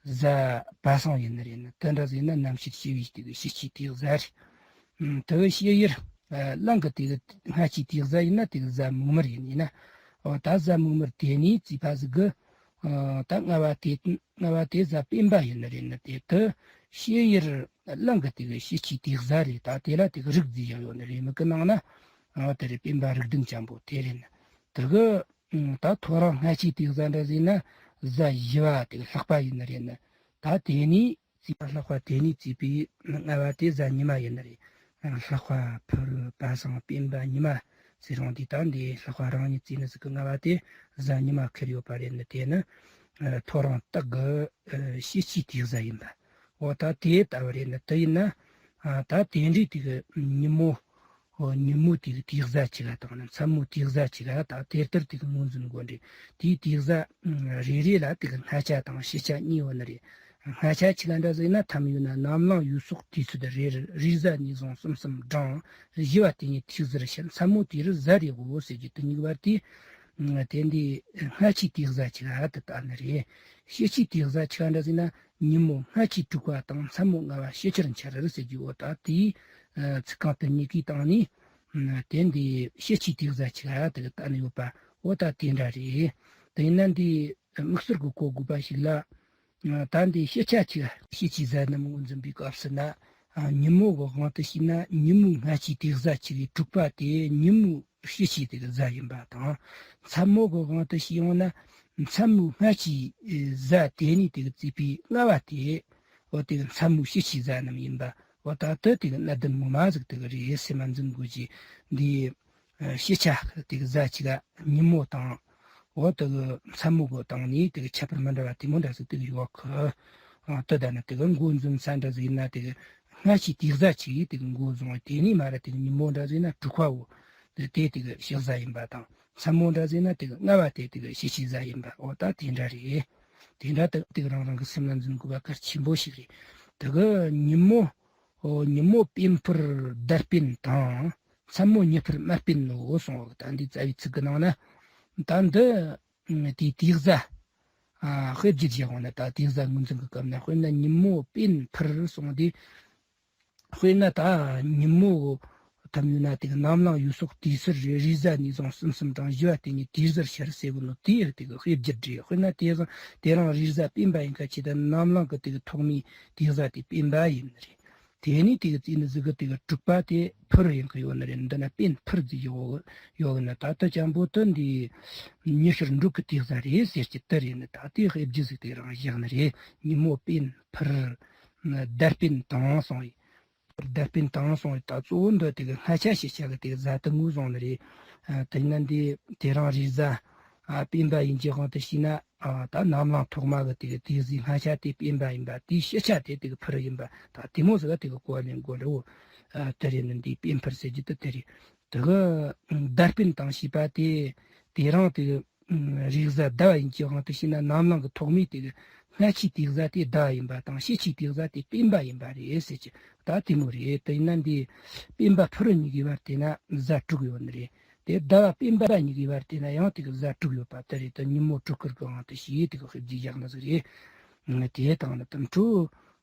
གཟའ་པ་སངས་ཡིན་ནི་རེད་ནི། དེ་འདྲ་ཟིག་ན་རྣམ་བཤད་ཕྱི་བའི་དེ་གི་ཕྱི་ཕྱིའི་དེ་གི་གཟའ་རེད། ཨ་དེ་གི་ཕྱི་ཡུལ་ཨ་གླིང་གི་དེ་གི་སྔ་ཕྱིའི་དེ་གི་གཟའ་ཡིན་ན་དེ་གི་གཟའ་མིག་དམར་ཡིན། ཡིན་ན་འོ་ད་གཟའ་མིག་དམར་དེ་ནས་རྩིས་པ་ཟིག་གི་ཨ་ད་ལྔ་བ་དེ་ལྔ་བ་དེ་གཟའ་སྤེན་པ་ཡིན་ནི་རེད་ནི། དེ་དེ་ཕྱི་ཡུལ་གླིང་གི་དེ་གི་ཕྱི་ཕྱིའི་དེ་གི་གཟའ་རེད། ད་དེ་ལ་དེ་གི་རིགས་རྫས་ཡང་ཡོད་ནི་རེའུ་མིག་གི་ནང་ན། ཨ་དེ་རེད། སྤེན་པ་རིགས་ལྡན་ཅན་པོ་དེ་རེད་ནི། དེ་གི་ཨ་ད་ཐོ་རངས་སྔ་ཕྱིའི་དེ་གི་གཟའ་འདྲ་ཟིག་ན་གཟའ་བཞི་བ་དེ་གི་ལྷག་པ་ཡིན་ནི་རེད་ནི། ད་དེ་ནས་རྩིས་པ་ལྷག་པ་དེ་ནས་རྩིས་པའི་ལྔ་བ་དེ་གཟའ་ཉི་མ་ཡིན་ནི་རེད། ལྷག་པ་ཕུ་རུ་པ་སངས་སྤེན་པ་ཉི་མ་ཟེར་རུང་དེ་ད་འདི་ལྷག་པ་རང་ཉིད་རྩིས་ནི་ཟིག་གི་ལྔ་བ་དེ་གཟའ་ཉི་མ་ཁེལ་ཡོད་པ་རེད་ནི། དེ་ནི་ཨ་ཐོ་རངས་སྟག་གི་ཨ་ཕྱི་ཕྱིའི་དེ་གི་གཟའ་ཡིན་པ། འོ་ད་དེ་ལྟ་བུ་རེད་ནི། དེ་ཡིན་ན་ཨ་ད་དེ་འདྲའི་དེ་གི་ཉིན་མོ་ཨོ་ཉིན་མོ་དེ་གི་དེ་གི་གཟའ་ཅིག་ག་དང་ནི་མཚན་མོ་དེ་གི་གཟའ་ཅིག་ག་ད་དེ་ལྟར་དེ་གི་ངོས་འཛིན་དགོས་འདྲ། དེའི་དེ་གི་གཟའ་ཨ་རེ་རེ་ལ་དེ་གི་སྔ་ཆ་དང་ཕྱི་ཆ་གཉིས་ཡོད་ནི་རེད། སྔ་ཆ་ཅིག་ག་འདྲ་ཟིག་ན་ཐམ་ཡོད་ན་ནམ་ལངས་ཡོད་སོགས་དུས་ཚོད་རེ་རེ། རེས་གཟའ་ནས་བཟུང་གསུམ་གསུམ་བགྲང་། བཞི་བ་དེ་ཉིད་ཐིག་གཟར་བཤད། མཚན་མོ་དེ་རུ་གཟའ་རེ་དགོས་ཟེར་རྒྱུ་དེ་གཉིས་བར་དེ་ཨ་དེ་འདི་སྔ་ཕྱིའི་དེ་གི་གཟའ་ཅིག་ག་དེ་ལྟ་ནི་རེད། ཕྱི་ཕྱིའི་དེ་གི་གཟའ་ཅིག་ག་འདྲ་ཟིག་ན་ ཉིན་མོ་སྔ་ཕྱིའི་དྲུག་པ་དང་མཚན་མོ་ལྔ་བ་ཕྱི་ཕྱིར་འཆར་ཟེར་རྒྱུ་འོ་ད་དེའི་ཚིག་རྐང་དེ་གཉིས་ཀའི་སྟེང་ནས་དེ་འདི་ཕྱི་ཕྱིའི་དུས་གཟའ་ཆི་ག་དེ་གི་བསྟན་ཡོད་པ་འོ་ད་དེ་འདྲ་རེད། དེ་ཡིན་ན་འདི་དམིགས་བསལ་གྱི་གོ་དགོས་པ་ཞིག་ལ། ད་འདི་ཕྱི་ཆ་ཆི་ག་ཕྱི་ཕྱིའི་གཟའ་རྣམས་ངོས་འཛིན་པའི་སྐབས་སུ་ན། ཉིན་མོ་གི་དབང་དུ་བྱས་ན་ཉིན་མོའི་སྔ་ཕྱིའི་དུས་གཟའ་ཆི་གའི་དྲུག་པ་དེ་ཉིན་མོའི་ཕྱི་ཕྱིའི་དེ་གི་གཟའ་ཡིན་པ་དང་། མཚན་མོ་གི་དབང་དུ་བྱས་ཡོང་ན་མཚན་མོའི་སྔ་ཕྱིའི་གཟའ་དེ་ནས་དེ་གི་བརྩིས་པའི་ལྔ་བ་དེ་འོ་དེ་གི་མཚན་མོའི་ཕྱི་ཕྱིའི་གཟའ་རྣམས་ཡིན་པ་འོ་ད་ལྟ་དེ་གི་གནད་དོན་ངོ་མ་ཟིག་དེ་གི་རེད་སེམས་མ་འཛིན་དགོས་ཀྱི་འདི། ཕྱི་ཆ་དེ་གི་གཟའ་ཆི་ག་ཉིན་མོ་དང་། འོ་དེ་གི་མཚན་མོ་གི་སྟེང་ནས་དེ་གི་ཁྱད་པར་མི་འདྲ་བ་དེ་མོ་འདྲ་ཟིག་དེ་གི་ཡོད་གི། དེ་ད་ནི་དེ་གི་མགོ་འཛིན་ས་འདྲ་ཟིག་ཡིན་ན་དེ་གི་སྔ་ཕྱིའི་དུས་གཟའ་ཆི་གའི་དེ་གི་མགོ་བཟུང་བ་དེ་ནས་མ་ར་དེ་གི་ཉིན་མོ་འདྲ་ཟིག་ཡིན་ན་དྲུག་པ་བོ། དེ་དེ་དེ་གི་ཕྱི་གཟའ་ཡིན་པ་དང་མཚན་མོ་འདྲ་ཟིག་ཡིན་ན་དེ་གི་ལྔ་བ་དེ་དེ་གི་ཕྱི་ཕྱིའི་གཟའ་ཡིན་པ་འོ་ད་དེ་འདྲ་རེད། དེ་འདྲ་དེ་དེ་གི་རང་རང་གི་སེམས་ལ་འཛིན་དགོས་པ་གལ་ཆེན་པོ་ཞིག་རེད། དེ་གི་ཉིན་མོ། ཨོ། ཉིན་མོ་པིན་ཕུར་ཟླ་པིན་དང་། མཚན་མོ་ཉི་ཕུར་དམར་པིན་ནོ་གསུངས་པ་ད་འདི་རྩ་བའི་ཚིག་གི་ནང་ན། ད་འདི་དེའི་དུས་གཟའ། ཨ། དཔེ་བརྗོད་བྱས་ཡོང་ན་ད་དུས་གཟའ་ངོས་འཛིན་གྱི་སྐབས་ན་དཔེར་ན་ཉིན་མོ་པིན་ཕུར་གསུངས་དུས། དཔེར་ན་ད་ཉིན་མོ་ཐམ་ཡོད་ན་དེ་གི་ནམ་ལངས་ཡོད་སོགས་དུས་ཚོད་རེ་རེས་གཟའ་ནས་བཟུང་གསུམ་གསུམ་དང་བཞི་བ་དེ་ཉིད་དུས་གཟར་ཤར་ཟེར་གོ་ནོ་དེ་ཡང་དེ་གི་དཔེ་བརྗོད་རེད། དཔེར་ན་དེ་བཟང་དེ་རང་རེས་གཟའ་སྤེན་པ་ཡིན་ཁ་ཆེ་ད་ནམ་ལངས་གི་དེ་གི་ཐོག་མའི་དུས་གཟའ་དེ་སྤེན་པ་ཡིན་ནི་རེད། དེ་ནས་དེ་གི་རྩིས་ནི་གཟུགས་གི་དེ་གི་དྲུག་པ་དེ་ཕུར་ཡིན་གི་ཡོད་ནི་རེད། འདི་ན་སྤེན་ཕུར་ཟིག་ཡོད་ཡོད་གི་ན་ད་ལྟ་ཅང་པོ་དུ་འདི་ཉི་ཤར་འབྲུག་གི་དུས་གཟའ་རེད་ཟེར་གྱི་དུ་རེད་ནི་ད་དེ་དཔེ་བརྗོད་ཟིག་དེ་རང་བཞག་ནི་རེད། ཉིན་མོ་སྤེན་ཕུར་ཟླ་སྤེན་དང་སོང་ཡིན། ཟླ་སྤེན་དང་སོང་ཡིན་ད་གཙོ་བོ་འདི་དེ་གི་སྔ་ཆ་ཕྱི་ཆ་གི་དེ་གི་གཟའ་དུ་ངོས་བཟུང་ནི་རེད། དེ་ན་འདི་དེ་རང་རེས་གཟའ། ཨ། སྤེན་པ་ཡིན་གྱི་དབང་དུ་བྱས་ན། ཨ། ད་ནམ་ལངས་ཐོག་མ་གི་དེ་གི་དེ་གཟའི་སྔ་ཆ་དེ་སྤེན་པ་ཡིན་པ་དེའི་ཕྱི་ཆ་དེ་དེ་གི་ཕུར་ཡིན་པ་ད་དེ་མོ་ཟིག་ག་དེ་གི་གོ་བ་ལེན་དགོས་རེད་བོ། ཨ། དེ་རེད་ནི་འདི་སྤེན་ཕུར་ཟེར་རྒྱུ་དེ་དེ་རེད། དེ་གི་ཟླ་སྤེན་དང་ཞེས་པ་དེ་དེ་རང་དེ་གི་རེས་གཟའ་ཟླ་བ་ཡིན་གྱི་དབང་དུ་བྱས་ན་ནམ་ལངས་ཀྱི་ཐོག་མའི་དེ་གི་སྔ་ཕྱིའི་དུས་གཟའ་དེ་ཟླ་བ་ཡིན་པ་དང་ཕྱི་ཕྱིའི་དུས་གཟའ་དེ་སྤེན་པ་ཡིན་པ་རེད་ཟེར་གྱི་ད་དེ་མོ་རེད། དེ་ཡིན་ན་འདི་སྤེན་པ་ཕུ་རུ་གཉིས་ཀྱི་བར་དེ་ན་གཟའ་དྲུག་ཡོད་ནི་རེད། དེ་ཟླ་བ་སྤེན་པ་གཉིས་ཀྱི་བར་དེ་ན་ཡང་དེ་གི་གཟའ་དྲུག་ཡོད་པ་དེ་རེད། དེ་ཉིན་མོ་དྲུག་དཀར་གྱི་དབང་དུ་བྱས་དེ་གི་དཔེ་བརྗོད་བཞག་ནི་ཟིག་རེད། དེ་དང་ནི་དུམ་གྲོ།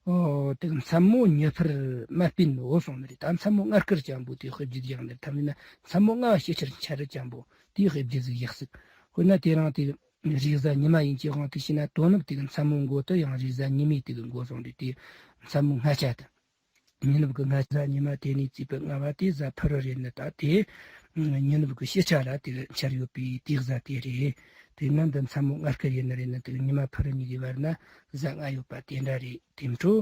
ཨོ། དེ་གི་མཚན་མོ་ཉི་ཕུར་དམར་སྤེན་ནོ་གསུངས་ནི་རེད། ད་མཚན་མོ་སྔ་དཀར་ཅན་པོ་དེ་དཔེ་བརྗོད་བཞག་ནི་རེད། ཐ་མི་ན་མཚན་མོ་སྔ་བ་ཕྱི་ཕྱིར་འཆར་ཅན་པོ་དེའི་དཔེ་བརྗོད་ཟིག་བཞག་ཟིག་དཔེར་ན་དེ་རང་དེ་རེས་གཟའ་ཉི་མ་ཡིན་གྱི་དབང་དུ་བྱས་ན་དོ་ནུབ་དེ་གི་མཚན་མོ་མགོ་དུ་ཡང་རེས་གཟའ་ཉི་མའི་དེ་གི་མགོ་བཟུང་རེད། དེ་མཚན་མོ་སྔ་ཆ་དེ། ཉི་ནུབ་ཀྱི་སྔ་ཆ་ཉི་མ་དེ་ནས་བརྩིས་པའི་ལྔ་བ་དེ་གཟའ་ཕུ་རུ་རེད་ནི་ད་དེ། ཉི་ནུབ་ཀྱི་ཕྱི་ཆ་ལ་དེ་འཆར་ཡོད་པའི་དེ་གཟའ་དེ་རེད། དེ་ན་འདི་མཚན་མོ་སྔ་དཀར་ཡིན་ནི་རེད་ནི་དེ་ཉི་མ་ཕུ་རུ་གཉིས་ཀྱི་བར་ན་གཟའ་ལྔ་ཡོད་པ་དེ་འདྲ་རེད། དེ་འཕྲོ་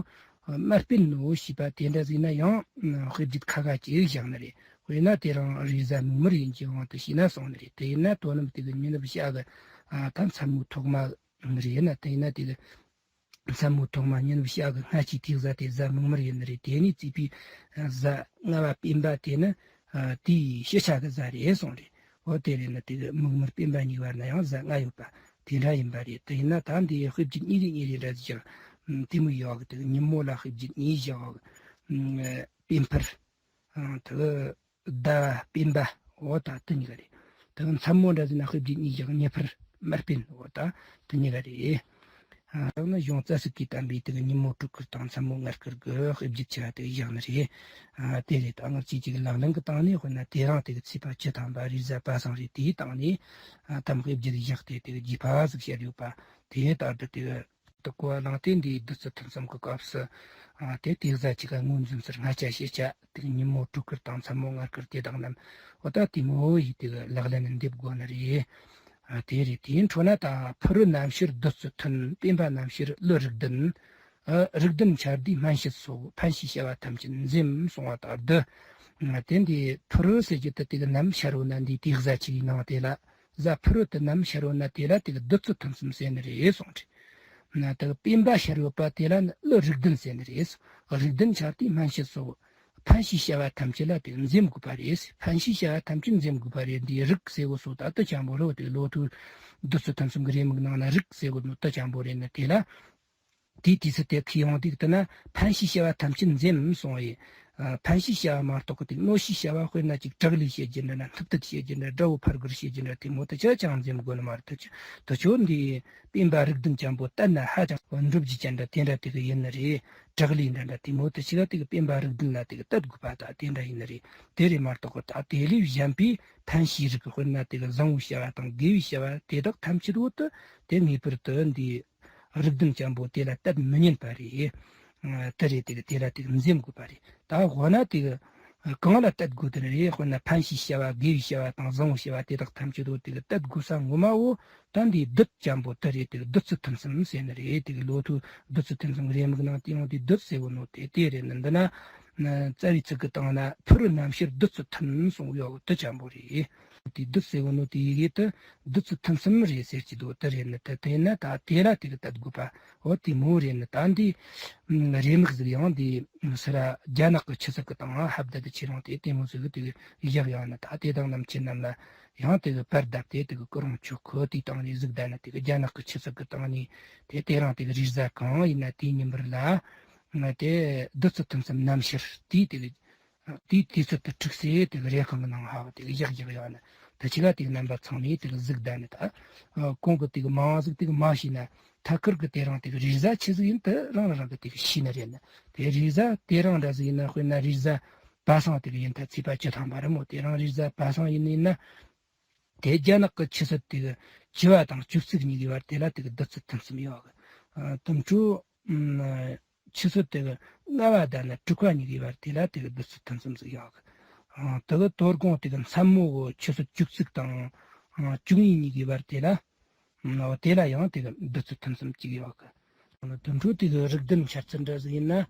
དམར་སྤེན་ནོ་ཞེས་པ་དེ་འདྲ་ཟིག་ན་ཡང་དཔེ་བརྗོད་ཁ་ཁ་ཅིག་བཞག་ནི་རེད། དཔེར་ན་དེ་རང་རེས་གཟའ་མིག་དམར་ཡིན་གྱི་དབང་དུ་བྱས་ན་སོང་ནི་རེད། དེ་ཡིན་ན་དོ་ནུབ་དེ་གི་ཉི་ནུབ་ཤར་གི་ད་མཚན་མོ་ཐོག་མ་རེད་ན་དེ་ཡིན་ན་དེ་གི་མཚན་མོ་ཐོག་མ་ཉིན་ནུབ་ཤར་གི་སྔ་ཕྱིའི་དུས་གཟའ་དེ་གཟའ་མིག་དམར་ཡིན་ནི་རེད། དེ་ནས་བརྩིས་པའི་གཟའ་ལྔ་བ་སྤེན་པ་དེ་ནི་དེའི་ཕྱི་ཆ་གི་གཟའ་རེད་གསུངས་རེད། འོ་དེ་རེད་ན་དེ་གི་མིག་དམར་སྤེན་པ་གཉིས་བར་ན་ཡང་གཟའ་ལྔ་ཡོད་པ་དེ་འདྲ་ཡིན་པ་རེད། དེ་ཡིན་ན་ད་འདི་དཔེ་བརྗོད་གཉིས་རེ་གཉིས་རེ་འདྲ་ཟིག་ཀྱང་དེ་མོ་ཡོད་གི། དེ་གི་ཉིན་མོ་ལ་དཔེ་བརྗོད་གཉིས་བཞག་གི། སྤེན་ཕུར། དེ་གི་ཟླ་བ་སྤེན་པ། འོ་ད་དེ་གཉིས་ཀ་རེད། དེ་གི་མཚན་མོ་འདྲ་ཟིག་ན་དཔེ་བརྗོད་གཉིས་བཞག་ཉི་ཕུར་དམར་སྤེན། འོ་ད་དེ་གཉིས་ཀ་རེད། ཨ། དེ་ནི་གཞུང་རྩ་གསུམ་གྱིས་བསྟན་པའི་དེ་གི་ཉིན་མོ་དྲུག་དཀར་དང་མཚན་མོ་སྔ་དཀར་གྱི་དཔེ་བརྗོད་བྱ་དེ་བཞག་ནི་རེད། ཨ། དེ་རེད། ད་སྔར་ཅིག་ཅིག་ལག་ལེན་གྱི་སྟེང་ནས་དཔེར་ན་དེ་རང་དེ་གི་ཚེས་པ་བཅུ་ཐམ་པ་རེས་གཟའ་པ་སངས་རེད། དེའི་སྟེང་ནས་ཨ་ཐམ་དཔེ་བརྗོད་བཞག་སྟེ་དེ་གི་རྒྱས་པ་ཟིག་བཤད་ཡོད་པ་དེ་ལྟར་དུ་དེ་གི་དུ་གོ་བ་བླངས་ཏེ་འདིའི་བདུད་རྩི་ཐུན་གསུམ་གྱི་སྐབས་སུ། ཨ། དེ་དེ་གཟའ་ཆི་ག་ངོས་འཛིན་སར་སྔ་ཆ་ཕྱི་ཆ་དེ་ཉིན་མོ་དྲུག་དཀར་དང་མཚན་མོ་སྔ་དཀར་དེ་དག་རྣམས་འོ་ད་དེ་མོ་ཡིས་དེ་གི་ལག་ལེན་ནས་འདེབས་དགོས་ནི་རེད། ཨ། དེ་རེད། དེའི་འཕྲོ་ན་ད་ཕུ་རུ་ནམ་ཕྱེད་བདུད་རྩི་ཐུན། སྤེན་པ་ནམ་ཕྱེད་ཀླུ་རིགས་ལྡན། ཨ། རིགས་ལྡན་ཆར་དུས་སྨན་དཔྱད་སོགས། ཕན་ཞེས་བྱ་བ་ཐམས་ཅད་འཛེམ་གསུངས་པ་ལྟར་དུ། ཨ། དེ་འདི་ཕུ་རུ་ཟེར་རྒྱུ་དེ་དེ་གི་ནམ་ཤར་བ་ན་འདི་དེ་གཟའ་ཆི་གའི་ནང་དེ་ལ། གཟའ་ཕུ་རུ་དེ་ནམ་ཤར་བ་ན་དེ་ལ་དེ་གི་བདུད་རྩི་ཐུན་གསུམ་ཟེར་ནི་རེད་གསུངས་རེད། ན་དེ་གི་སྤེན་པ་ཤར་ཡོད་པ་དེ་ལ་ནི་ཀླུ་རིགས་ལྡན་ཟེར་ནི་རེད། རིགས་ལྡན་ཆར་དུས་སྨན་དཔྱད་སོགས། ཕན་ཞེས་བྱ་བ་ཐམས་ཅད་ལ་དེ་འཛེམ་དགོས་པ་རེད། ཕན་ཞེས་བྱ་བ་ཐམས་ཅད་འཛེམ་དགོས་པ་རེད། འདི་རིགས་ཟེར་བ་སོགས་ད་ལྟ་ཅང་པོ་རེད། དེ་ལོ་ཐོའི་བདུད་རྩི་ཐུན་གསུམ་གྱི་རེའུ་མིག་ནང་ན་རིགས་ཟེར་བ་ནི་ད་ཅང་པོ་རེད། ན་དེ་ལ། དེའི་དུས་སུ་དེ་ཁས་ཡོང་དུས་དེ་ན་ཕན་ཞེས་བྱ་བ་ཐམས་ཅད་འཛེམ་གསུངས་ཡི། ཕན་ཤེས་བྱ་བ་མ་གཏོགས་ཀྱི་དེ་གནོད་ཤེས་བྱ་བ། དཔེར་ན་ཅིག་དྲག་ལས་བྱེད་རྒྱུ་འདྲ་ན། འཐུབ་དད་བྱེད་རྒྱུ་འདྲ། དགྲ་བོ་ཕར་རྒོལ་བྱེད་རྒྱུ་འདྲ། དེ་མོ་དེ་ཆ་ཅང་འཛེམ་དགོས་ནི་མ་རེད། དེ་ཆོ་དེ་ཆོ་འདི་དཔོན་པ་རིགས་ལྡན་ཅན་པོ་དད་ན་ཧ་ཅང་འགྲུབ་རྒྱུ་ཅན་འདྲ་དེ་འདྲ་དེ་གི་ཡིན་ནི་རེད། དྲག་ལས་འདྲ་འདྲ་དེ་མོ་དེ་ཆོ་ག་དེ་གི་དཔོན་པ་རིགས་ལྡན་ལ་དེ་གི་དད་དགོས་པ་ད་དེ་འདྲ་ཡིན་ནི་རེད། དེ་རེད་མ་གཏོགས་ད་དེ་ལས་གཞན་པའི་ཕན་ཤེས་རིགས་ཀྱི། དཔེར་ན་དེ་གི་བཟང་བོའི་བྱ་བ་དང་དགེ་བའི་བྱ་བ་དེ་དག་ཐམས་ཅད་པོ་དེ་དེ་ངེས་པར་དུ་འདི་རིགས་ལྡན་ཅན་པོ་དེ་ལ་དད་མི་ཉན་པ་རེད། ཨ། དེ་རེད། དེ་གི་དེ་ལ་དེ་གི་འཛེམ་དགོས་པ་རེད། ད་འོ་ན་དེ་གི་གང་ལ་དད་དགོས་དེ་རེད། དཔེར་ན་ཕན་ཤེས་བྱ་བ། དགེ་བའི་བྱ་བ་དང་བཟང་བོའི་བྱ་བ་དེ་དག་ཐམས་ཅད་པོ་དེ་གི་དད་དགོས་ས་ངོ་མ་བོ་ད་འདི་བདུད་ཅན་པོ་དེ་རེད། དེ་གི་བདུད་རྩི་ཐུན་གསུམ་ཟེར་ནི་རེད། དེ་གི་ལོ་ཐོ་བདུད་རྩི་ཐུན་གསུམ། རེའུ་མིག་ནང་དེ་ཡང་དེ་བདུད་ཟེར་བོ་ནོ་དེ་དེ་རེད་ནི། འདི་ན་རྩ་བའི་ཚིག་གི་སྟེང་ན་ཕུར་རྣམ་བཤེར་བདུད་རྩི་ཐུན་གསུངས་ཡོད། དེ་ཅན་པོ་རེད། དེ་བདུད་ཟེར་བོ་ནོ་དེ་ཡི་གེ་དེ་བདུད་རྩི་ཐུན་གསུམ་རེད་ཟེར་གྱི་འདུག་དེ་རེད་ནི། དེ་དེ་ན་ད་དེ་ལ་དེ་གི་དད་དགོས་པ། འོ་དེ་མོ་རེད་ནི། ད་འདི་རེའུ་མིག་ཟིག་ཡང་འདི་སི་ར་རྒྱ་ནག་གི་ཆུ་ཚོད་ཀྱི་སྟེང་ཧབ་ད་དེ་ཁྱེད་རང་དེ་དེ་མོ་ཟིག་གི་དེ་གི་བཞག་ཡོད་ནི། ད་དེ་དང་ནམ་ཁྱེད་རྣམས་ལ་ཡང་དེ་གི་པར་བརྡབས་ཏེ་དེ་གི་ཀུ་རང་ཆོ་གི་དེའི་སྟེང་ནས་གཟིགས་ད་ནི། དེ་གི་རྒྱ་ནག་གི་ཆུ་ཚོད་ཀྱི་སྟེང་ནས་དེ་དེ་རིང་དེ་གི་རེས་གཟའ་གང་ཡིན་ན་དེའི་ཉིན་པར་ལ་ང་དེ་བདུད་རྩི་ཐུན་གསུམ་རྣམ་བཤེར་དེའི་དེ་གི་དེའི་དུས་ཚོད་དུ་དྲུག་སེ་དེ་གི་རེ་ཁང་གི་ནང་ཧ་བ་དེ་གི་བཞག་བཞག་ཡོད་ནི། ད་ཅི་ག་དེ་གི་རྣམ་པ་ཚང་མས་དེ་གི་གཟིགས་ད་ནི། ད་གོང་གི་དེ་གི་མང་ཟིག་དེ་གི་མ་ཤེས་ན། ཐད་ཀར་གི་དེ་རིང་དེ་གི་རེས་གཟའ་ཆི་ཟིག་ཡིན་དེ་རང་རང་གི་དེ་གི་ཤེས་ནི་རེད་ནི། དེ་རེས་གཟའ་དེ་རིང་འདྲ་ཟིག་ཡིན་ན། དཔེར་ན་རེས་གཟའ་པ་སངས་དེ་གི་ཡིན་ད། ཚེས་པ་བཅུ་ཐམ་པ་རེད་མོ། དེ་རིང་རེས་གཟའ་པ་སངས་ཡིན་ཡིན་ན། དེ་རྒྱ་ནག་གི་ཆུ་ཚོད་དེ་གི་བཅུ་པ་དང་བཅུ་གཅིག་གཉིས་ཀྱི་བར་དེ་ལ་དེ་གི་བདུད་རྩི་ཐུན་གསུམ་ཡོད་གི། ཨ། དུམ་གྲོ་ཨ་ཆུ་ཚོད་དེ་གི་ལྔ་པ་དང་ན་དྲུག་པ་གཉིས་ཀྱི་བར་དེ་ལ་དེ་གི་བདུད་རྩི་ཐུན་གསུམ་ཟིག་ཡོད་གི། ཨ། དེ་གི་དོ་དགོང་དེ་གི་མཚན་མོ་གི་ཆུ་ཚོད་བཅུ་གཅིག་དང་ཨ་བཅུ་གཉིས་གཉིས་ཀྱི་བར་དེ་ལ། ཨ། དེ་ལ་ཡང་དེ་གི་བདུད་རྩི་ཐུན་གསུམ་གཅིག་ཡོད་གི། དུད་འགྲོ་དེ་གི་རིགས་ལྡན་འཆར་ཚུལ་འདྲ་ཟིག་ཡིན་ན།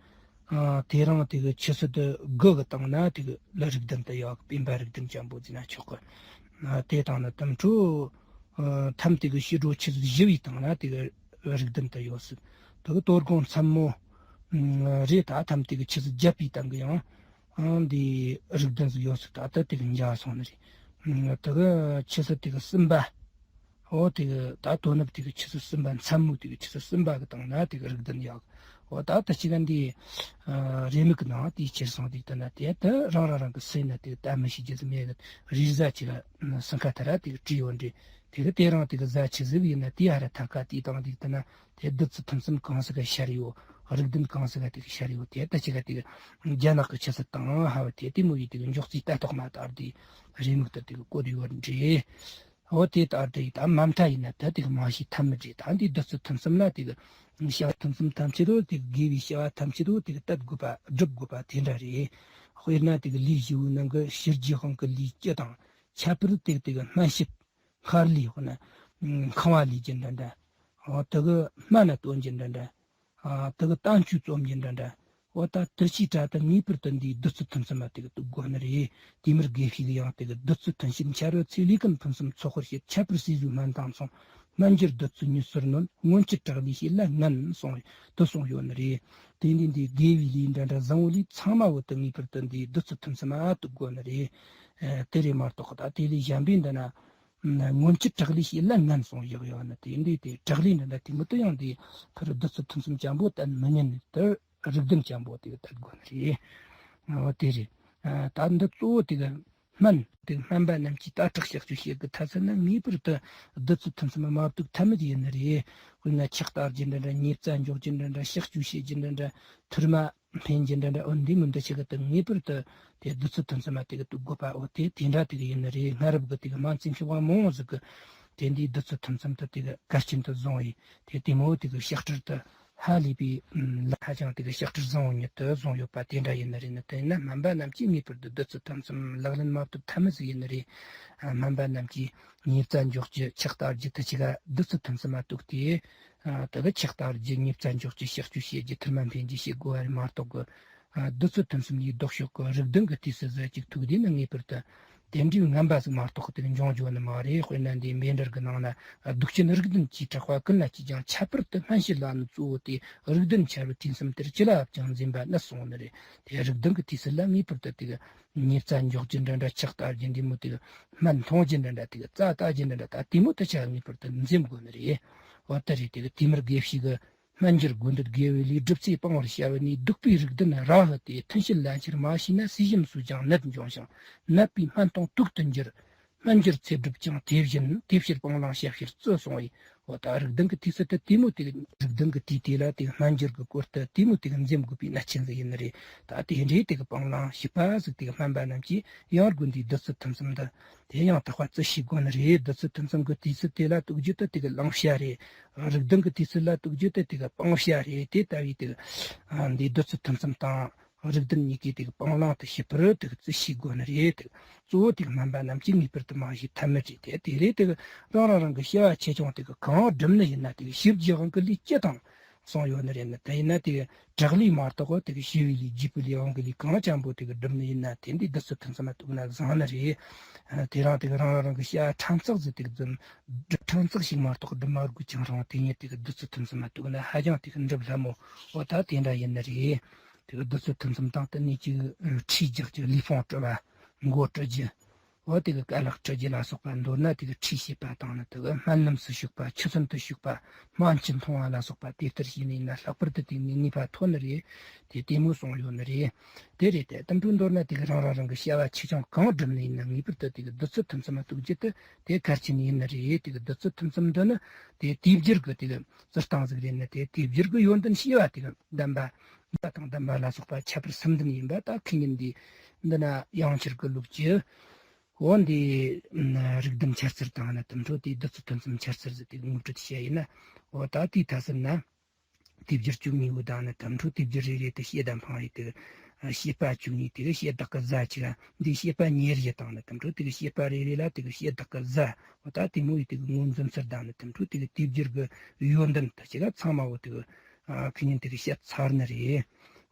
ཨ། དེ་རིང་དེ་གི་ཆུ་ཚོད་དགུ་གི་སྟེང་ན་དེ་གི་ལ་རིགས་ལྡན་དུ་ཡོད་གི། དཔོན་པ་རིགས་ལྡན་ཅན་པོ་ཟེར་ན་ཆོག་གི། ཨ། དེ་དང་ནི་དུད་འགྲོ་ཨ་ཐམ་དེ་གི་ཕྱི་དྲོ་ཆུ་ཚོད་བཞི་བའི་སྟེང་ན་དེ་གི་རིགས་ལྡན་དུ་ཡོད་སྲིད། དེ་གི་དོ་དགོང་མཚན་མོ་ཨ་རེད། ད་ཐམ་དེ་གི་ཆུ་ཚོད་བརྒྱད་པའི་སྟེང་གི་ཡང་ཨང་འདི་རིགས་ལྡན་ཟིག་ཡོད་སྲིད། ད་ལྟ་དེ་གི་འཇགས་སོང་ནི་རེད། ཨ། དེ་གི་ཆུ་ཚོད་དེ་གི་གསུམ་པ། འོ་དེ་གི་ད་དོ་ནུབ་དེ་གི་ཆུ་ཚོད་གསུམ་པ། མཚན་མོ་དེ་གི་ཆུ་ཚོད་གསུམ་པ་གི་སྟེང་ན་དེ་གི་རིགས་ལྡན་ཡོད་གི། འོ་ད་ད་ཅི་ག་འདི་ཨ་རེའུ་མིག་གི་ནང་དེའི་ཕྱིར་སོང་དེ་ལྟ་ན་དེ་ད་རང་རང་རང་གི་སེམས་ན་དེ་ད་མི་ཤེས་རྒྱུ་ཟིག་མེད་གི། རེས་གཟའ་ཅིག་ག་སང་ཁ་ཐ་ར་དེ་གི་བྲིས་ཡོད་འདྲི། དེ་གི་དེ་རིང་དེ་གི་གཟའ་ཆི་ཟིག་ཡིན་ན་དེ་ཧ་ར་ཐ་ཀ་དེའི་སྟེང་དེ་ལྟ་ན། དེ་བདུད་རྩི་ཐུན་གསུམ་གང་ཟིག་ག་ཤར་ཡོད། རིགས་ལྡན་གང་ཟིག་ག་དེ་གི་ཤར་ཡོད། དེ་ད་ཅི་ག་དེ་གི་རྒྱ་ནག་གི་ཆུ་ཚོད་དང་ཧ་བ་དེ་དེ་མོ་ཡི་དེ་གི་མགྱོགས་རྩིས་ལྟ་རྟོག་མ་དར་དེ་རེའུ་མིག་ཏུ་དེ་གི་བཀོད་ཡོད་འདྲི། འོ་དེ་ལྟར་དེ་ད་མ་མཐའ་ཡིན་ན་ད་དེ་གི་མ་ཤེས་ཐབས་མེད་རེད། ད་འདི་བདུད་རྩི་ཐུན་གསུམ་ལ་དེ་གི་བྱ་བ་ཐུན་གསུམ་ཐམས་ཅད་དོ་དེ་གི་དགེ་བའི་བྱ་བ་ཐམས་ཅད་དོ་དེ་གི་དད་དགོས་པ་སྒྲུབ་དགོས་པ་དེ་འདྲ་རེད། དཔེར་ན་དེ་གི་ལས་བཞི་བོའི་ནང་གི་ཕྱི་རྒྱུ་དབང་གི་ལས་བཅུ་དང་ཁྱད་པར་དེ་དེ་གི་སྨན་ཞབས་སྔར་ལས་དཔེར་ན་ཁང་བ་ལས་རྒྱུ་འདྲ་འདྲ། འོ་དེ་གི་སྨན་ན་སྟོན་རྒྱུ་འདྲ་འདྲ། ཨ། དེ་གི་བསྟན་བཅོས་རྩོམ་རྒྱུ་འདྲ་འདྲ། འོ་ད་དེ་ཆའི་གྲས་དེ་ངེས་པར་དུ་འདིའི་བདུད་རྩི་ཐུན་གསུམ་མ་དེ་གི་དུག་དགོས་ནི་རེད། དེ་མུར་དགེ་བཤེས་ཀྱིས་ཡང་དེ་གི་བདུད་རྩི་ཐུན་བཤད་འཆར་བའི་ཚེ་ལས་ཀུན་ཕུན་སུམ་ཚོགས་པར་བྱེད། ཁྱད་པར་ཟས་བཟོའི་སྨན་དང་མཚུངས། སྨན་གྱི་བདུད་རྩི་མྱུར་སར་ནོན། སྔོན་ཆད་དྲག་ལས་བྱེད་ལ་ངན་གསུངས། དེ་གསུངས་ཡོད་ནི་རེད། དེ་འདི་འདི་དགེ་བའི་ལས་འདྲ་འདྲ་བཟང་བོ་ལས་ཚང་མ་བོ་དེ་ངེས་པར་དུ་འདིའི་བདུད་རྩི་ཐུན་གསུམ་མ་དུག་དགོས་ནི་རེད། ཨ། དེ་རེད་མ་གཏོགས་ད་དེ་ལས་གཞན་པའི་འདི་ན། སྔོན་ཆད་དྲག་ལས་བྱེད་ལ་ངན་གསུངས་བཞག་ཡོད་ནི། དེ་འདི་དེ་དྲག་ལས་འདི་འདྲ་དེ་མི་དུ་ཡང་འདི་ཕར་བདུད་རྩི་ཐུན་གསུམ་ཅན་པོ་དད་མི་ཉན་ནི་དེ་རིགས་ལྡན་ཅན་པོ་དེ་གི་དད་དགོས་ནི་རེད། འོ་དེ་རེད། ཨ། ད་འདི་གཙོ་བོ་དེ་གི་སྨན་དེ་སྨན་པ་རྣམས་ཀྱིས་ལྟ་དྲག་གཤག་བཅོས་བྱེད་དགོས་ཐ་ཚད་ན་ངེས་པར་དུ་བདུད་རྩི་ཐུན་གསུམ་མ་དུག་ཐབས་མེད་ཡིན་ནི་རེད། དཔེར་ན་ཆག་ལྟ་རྒྱུ་འདྲ་འདྲ། ཉེས་བཙའ་འཇོག་རྒྱུ་འདྲ་འདྲ། གཤག་བཅོས་བྱེད་རྒྱུ་འདྲ་འདྲ། ཐུར་མ་འཕེན་རྒྱུ་འདྲ་འདྲ། འོ་འདི་མི་འདི་ཆེ་གི་དེ་ངེས་པར་དུ་དེ་བདུད་རྩི་ཐུན་གསུམ་མ་དེ་གི་དུག་དགོས་པ། འོ་དེ་དེ་འདྲ་དེ་གི་ཡིན་ནི་རེད། སྔ་རབས་གི་དེ་གི་སྨན་རྩིས་མཁས་པ་མང་བོ་ཟིག་གི་དེ་འདི་བདུད་རྩི་ཐུན་གསུམ་དུ་དེ་གི་གལ་ཆེན་དུ་བཟུང་བས། དེ་དེ་མོ་དེ་གི་བཤད་སྲོལ་དུ་ཧ་ལས་པའི་ལ་ཧ་ཅང་དེ་གི་བཤད་སྲོལ་བཟང་བོ་ཉིད་དུ་བཟུང་ཡོད་པ་དེ་འདྲ་ཡིན་ནི་རེད་ནི། དེ་ཡིན་ན་སྨན་པ་རྣམས་ཀྱིས་ངེས་པར་དུ་བདུད་རྩི་ཐུན་གསུམ་ལག་ལེན་མ་ཐུབ་ཐབས་མེད་ཟིག་ཡིན་ནི་རེད། སྨན་པ་རྣམས་ཀྱིས་ཉེས་བཙའ་འཇོག་རྒྱུ་ཆག་ལྟ་རྒྱུ་དེ་ཆེ་ག་བདུད་རྩི་ཐུན་གསུམ་མ་དུག་སྟེ། ཨ། དེ་གི་ཆག་ལྟ་རྒྱུ། ཉེས་བཙའ་འཇོག་རྒྱུ། གཤག་བཅོས་བྱེད་རྒྱུ། ཐུར་མ་འཕེན་རྒྱུ་བྱེད་དགོས་པ་རེད་མ་གཏོགས་གི། ཨ། བདུད་རྩི་ཐུན་གསུམ་ཡི་ལྡོག་ཕྱོགས་ཀྱི་རིགས་ལྡན་གྱི་དུས་སུ་ཟ་ཅིག་ཐུག་དུས་ནི་ངེས་པར་དུ་དེ་འདྲའི་ངན་པ་ཟིག་མ་གཏོགས་དེ་འབྱུང་འགྱོ་ནི་མ་རེད། དཔེར་ན་འདི་མཎྜལ་གྱི་ནང་ན། ཨ། གདུག་ཅན་རིགས་ལྡན་གྱིས་དྲེགས་པ་ཀུན་ལ་བཅོས་ཀྱང་། ཁྱད་པར་དུ་སྨན་དཔྱད་ལ་ནི་གཙོ་བོ་སྟེ། རིགས་ལྡན་འཆར་བའི་དུས་གསུམ་དེར་ཅི་ལ་བབ་ཀྱང་འཛེམ་པ་ནི་གསུངས་ནི་རེད། དེ་རིགས་ལྡན་གྱི་དུས་སུ་ལ་ངེས་པར་དུ་དེ་གི་ཉེས་བཙའ་འཇོག་རྒྱུ་འདྲ་འདྲ། ཆག་ལྟ་རྒྱུ་འདི་མོ་དེ་གི་སྨན་འཐུང་རྒྱུ་འདྲ་འདྲ། དེ་གི་བཙའ་ལྟ་རྒྱུ་འདྲ་འདྲ། ད་དེ་མོ་དེ་ཆ་ངེས་པར་དུ་འཛེམ་དགོས་ནི་རེད། འོ་དེ་རེད། དེ་གི་དེ་མུར་དགེ་བཤེས་གི་ སྨན་སྦྱོར་དགོས་འདོད་དགེ་བའི་ལས། སྒྲུབ་ཚེ་སྤང་བར་བྱ་བའི་གནས། གདུག་པའི་རིགས་ལྡན་ར་ཧུ་དེ། ཐུན་བཞིར་ལན་ཕྱིར་མ་བྱས་ན། ཟས་ཞིམ་ཟོས་ཀྱང་ནད་འབྱུང་ཞིང་། ནད་པའི་སྨན་དང་དུག་ཏུ་འགྱུར། སྨན་སྦྱོར་ཚེ་སྒྲུབ་ཀྱང་དེ་བཞིན། དེ་ཕྱིར་སྤང་བླང་བྱ་ཕྱིར་བརྩོན་གསུངས་པས། འོ་ད་རིགས་ལྡན་གྱི་དུས་ཚོད་དེ་དེ་མོ་དེ། རིགས་ལྡན་གྱི་དུས་དེ་ལ་དེ་སྨན་སྦྱོར་གྱི་སྐོར་དེ་དེ་མོ་དེ་འཛེམ་དགོས་པའི་གནད་ཆེན་ཟིག་ཡིན་ནི་རེད། ད་དེ་འདྲའི་དེ་སྤང་བླང་བྱེད་པ་ཟིག་དེ་སྨན་པ་རྣམས་ཀྱིས་ཡང་དགོས་འདིའི་བདུད་རྩི་ཐུན་གསུམ་འདི་དེ་ཡང་དག་པ་བརྩི་ཤེས་དགོས་ནི་རེད། བདུད་རྩི་ཐུན་གསུམ་གྱི་དུས་ཚོད་དེ་ལ་གཏུག་རྒྱུ་དེ་དེ་གི་བླང་བྱ་རེད། རིགས་ལྡན་གྱི་དུས་ཚོད་ལ་གཏུག་རྒྱུ་དེ་དེ་གི་སྤང་བྱ་རེད། དེ་ལྟ་བུའི་དེ་གི་འདིའི་བདུད་རྩི་ཐུན་གསུམ་དང་། རིགས་ལྡན་གཉིས་ཀྱིས་དེ་གི་སྤང་བླང་དུ་བྱེད་པར་དེ་གི་བརྩི་ཤེས་དགོས་ནི་རེད། དེ་གི་གཙོ་བོ་དེ་གི་སྨན་པ་རྣམས་ཀྱིས་ངེས་པར་དུ་མ་བྱས་ཐབས་མེད་རེད། དེ་དེ་རེད། དེ་གི་རང་རང་རང་གི་བྱ་བ་ཆེ་ཆུང་དེ་གི་གང་བསྒྲུབ་ནི་ཡིན་ན། དེ་གི་ཞིབ་ཀྱི་དབང་གི་ལས་སྤྱི་དང་གསུངས་ཡོད་ནི་རེད། ནི་དེ་ཡིན་ན་དེ་གི་དྲག་ལས་མ་གཏོགས་དེ་གི་ཞི་བའི་ལས། བརྗེ་པོའི་ལས། དབང་གི་ལས་གང་འཇམ་པོ་དེ་གི་བསྒྲུབ་ནི་ཡིན་ན། དེ་འདི་བདུད་རྩི་ཐུན་གསུམ་མ་གཏུགས་ན་བཟང་ནི་རེད། དེ་རིང་དེ་གི་རང་རང་རང་གི་བྱ་བ་ཕྲན་ཚེགས་ཟིག་དེ་གི་བསྒྲུབ། ཕྲན་ཚེགས་ཤིག་མ་གཏོགས་བསྒྲུབ་མ་དགོས་ཀྱང་རུང་། དེ་ཉིད་དེ་གི་བདུད་རྩི་ཐུན་གསུམ་མ་གཏུགས་ན་ཧ་ཅང་དེ་གི་འགྲུབ་སླ་མོ། འོ་ད་དེ་འདྲ་ཡིན་ནི་རེད། དེ་གི་བདུད་རྩི་ཐུན་གསུམ་དང་དེ་ནས་ཅིག་ཁྲིད་རྒྱག་རྒྱུ། ལུས་ཕུང་བཀྲུ་བ། མགོ་བཀྲུ་རྒྱུ། འོ་དེ་གི་རྐང་ལག་བཀྲུ་རྒྱུ་ལ་སོགས་པ། མདོར་ན་དེ་གི་ཁྲིད་བྱེད་པ་དང་ནི། དེ་གི་སྨན་ལམ་སུ་ཞུགས་པ། ཆུ་ཚན་དུ་ཞུགས་པ། སྨན་ཆུ་འཐུང་བ་ལ་སོགས་པ་དེ་ལྟར་བྱས་ནས་ཡིན་ན་ལྷག་པར་དུ་དེ་ནས་ནུས་པ་ཐོན་ནི་རེད། དེ་དེ་མོ་གསུངས་ཡོད་ནི་རེད། དེ་རེད་དེ། དེ་འཕྲོ་མདོར་ན་དེ་གི་རང་རང་རང་གི་བྱ་བ་ཆེ་ཆུང་གང་བསྒྲུབ་ནི་ཡིན་ན། ངེས་པར་དུ་དེ་གི་བདུད་རྩི་ཐུན་གསུམ་མ་གཏུག་རྒྱུ་དེ་དེ་གལ་ཆེན་ཡིན་ནི་རེད། དེ་གི་བདུད་རྩི་ཐུན་གསུམ་འདི་ནི་དེ་དུས་བསྒྱུར་གི་དེ་གི་བཙུར་སྟངས་ཟིག་རེད། ནི་དེ་དུས་བསྒྱུར་གི་ཡོན་ཏན་ཞེས་པ་དེ་གི་གདམས་པ། བརྡ་དང་གདམས་པ་ལ་སོགས་པ་ཁྱད་པར་གསུམ་ལྡན་ཡིན་པ། ད་ཁེ་ཉིན་འདི་འདི་ན་ཡང་ཆར་གི་ལུགས་ཀྱི། འོ་འདི་རིགས་ལྡན་འཆར་ཚུལ་དང་ནི་དེ་འཕྲོ་དེ་བདུད་རྩི་ཐུན་གསུམ་འཆར་ཚུལ་ཟིག་དེ་ངོ་སྤྲོད་བྱས་ཡིན་ན། འོ་ད་དེའི་མཐའ་ཟུར་ན། དུས་བསྒྱུར་བཅུ་གཉིས་པོ་དང་ནི་དེ་འཕྲོ་དུས་བསྒྱུར་རེ་རེ་དེ་བྱེད་སྟངས་འཕངས་ཡི་དེ། བྱེད་པ་བཅུ་གཉིས་དེ་གི་བྱེད་བདག་གི་གཟའ་གཅིག་ག་འདི་བྱེད་པ་ཉེར་བཞི་དང་ནི་དེ་འཕྲོ་དེ་གི་བྱེད་པ་རེ་རེ་ལ་དེ་གི་བྱེད་བདག་གི་གཟའ། འོ་ད་དེ་མོ་ཡི་དེ་གི་ངོས་འཛིན་ཚུལ་དང་ནི་དེ་འཕྲོ་དེ་གི་དུས་བསྒྱུར་གི་ཡོན་ཏན་དེ་གཅིག་ག་ཚང་མ་བོ་དེ་གི་ཁེ་ཉིན་དེ་གི་བཤད་ཚར་ནི་རེད།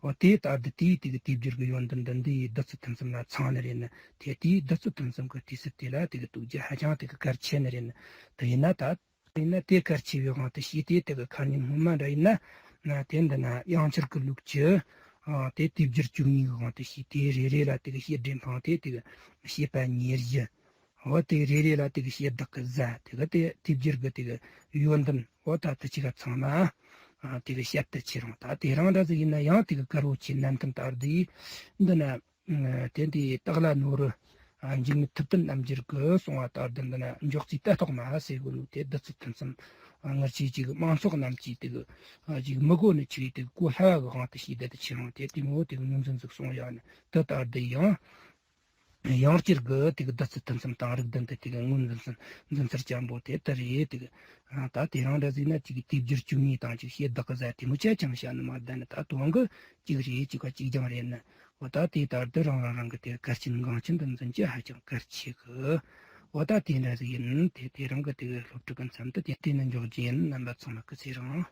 འོ་དེ་ལྟར་དུ་དེའི་དེ་གི་དུས་བསྒྱུར་གི་ཡོན་ཏན་འདི་འདི་ཡི་བདུད་རྩི་ཐུན་གསུམ་ལ་ཚང་ནི་རེད། ནི་དེ་དེའི་བདུད་རྩི་ཐུན་གསུམ་གི་དུས་ཚོད་དེ་ལ་དེ་གི་གཏུག་རྒྱུ་ཧ་ཅང་དེ་གི་གལ་ཆེ་ནི་རེད། ནི་དེ་ཡིན་ན་ད། ཡིན་ན་དེ་གལ་ཆེ་བའི་དབང་དུ་བྱས་ཏེ། དེ་གི་ཁ་ཉིན་སྔོན་མ་འདྲ་ཡིན་ན། ན་དེ་འདི་ན་ཡང་ཆར་གི་ལུགས་ཀྱི། ཨ་དེ་དུས་བསྒྱུར་བཅུ་གཉིས་གི་དབང་དུ་བྱས་ཏེ། རེ་རེ་ལ་དེ་གི་བྱེད་སྒྲས་འཕངས་ཏེ་དེ་གི་བྱེད་པ་ཉེར་བཞི། འོ་དེ་རེ་རེ་ལ་དེ་གི་བྱེད་བདག་གི་གཟའ། དེ་གི་དེ་དུས་བསྒྱུར་གི་དེ་གི་ཡོན་ཏན། འོ་ད་དེ་གཅིག་ག་ཚང་མ་ཨ་དེ་གི་བཤད་དུ་ཆེ་རུང་། ད་དེ་རང་འདྲ་ཟིག་ཡིན་ན་ཡང་དེ་གི་དཀར་པོ་ཆེ་ནན་ཏན་ལྟར་དུ་འདི་ན། དེ་འདི་སྟག་ལྷ་ནོར་བུ་འཇིགས་མེད་ཐུབ་བསྟན་རྣམ་རྒྱལ་གྱིས་གསུངས་པ་ལྟར་དུ། འདི་ན་འཇོག་རྩིས་ལྟ་རྟོག་མ་ཟེར་གོ་ནོ་དེ་བདུད་རྩི་ཐུན་གསུམ། ང་ཅིག་ཅིག་མང་ཚོགས་རྣམས་ཀྱིས་དེ་གི་ཅིག་མི་གོ་ནི་ཆེ་དེ་གི་གོ་སླ་བ་གི་དབང་དུ་བྱས་ཏེ་དེ་ཆེ་རུང་། དེ་དེ་མོ་དེ་གི་ངོས་འཛིན་ཟིག་གསུངས་ཡོད་ནི་དེ་ལྟར་དུ་ཡང་། ཡང་སྤྱིར་གི་དེ་གི་བདུད་རྩི་ཐུན་གསུམ་དང་རིགས་ལྡན་དུ་དེ་གི་ངོས་འཛིན་འཛིན་ཚུལ་འཇམ་པོ་དེ་ལྟར་རེད། དེ་གི་ད་དེ་རང་འདྲ་ཟིག་ན་ཅིག་དུས་བསྒྱུར་བཅུ་གཉིས་དང་ཅིག་བྱེད་བདག་གི་གཟའ་དེ་མོ་ཆ་ཅང་བཤད་ནི་མ་བསྡད་ནི། ད་དོན་གི་གཅིག་རེད། གཅིག་ག་གཅིག་རྐྱང་རེད་ནི། འོ་ད་དེ་ལྟར་དུ་རང་རང་རང་གི་དེ་གལ་ཆེན་འགངས་ཆེན་དུ་འཛིན་རྒྱུ་ཧ་ཅང་གལ་ཆེ་གི། འོ་ད་དེ་འདྲ་ཟིག་ཡིན། དེ་དེ་རིང་གི་དེ་གི་སློབ་ཕྲུག་གི་མཚམས་དུ་དེ་དེ་ནི་འཇོག་རྒྱུ་ཡིན། རྣམ་པ་ཚང་མ་སྐུ་ཚེ་རིང་།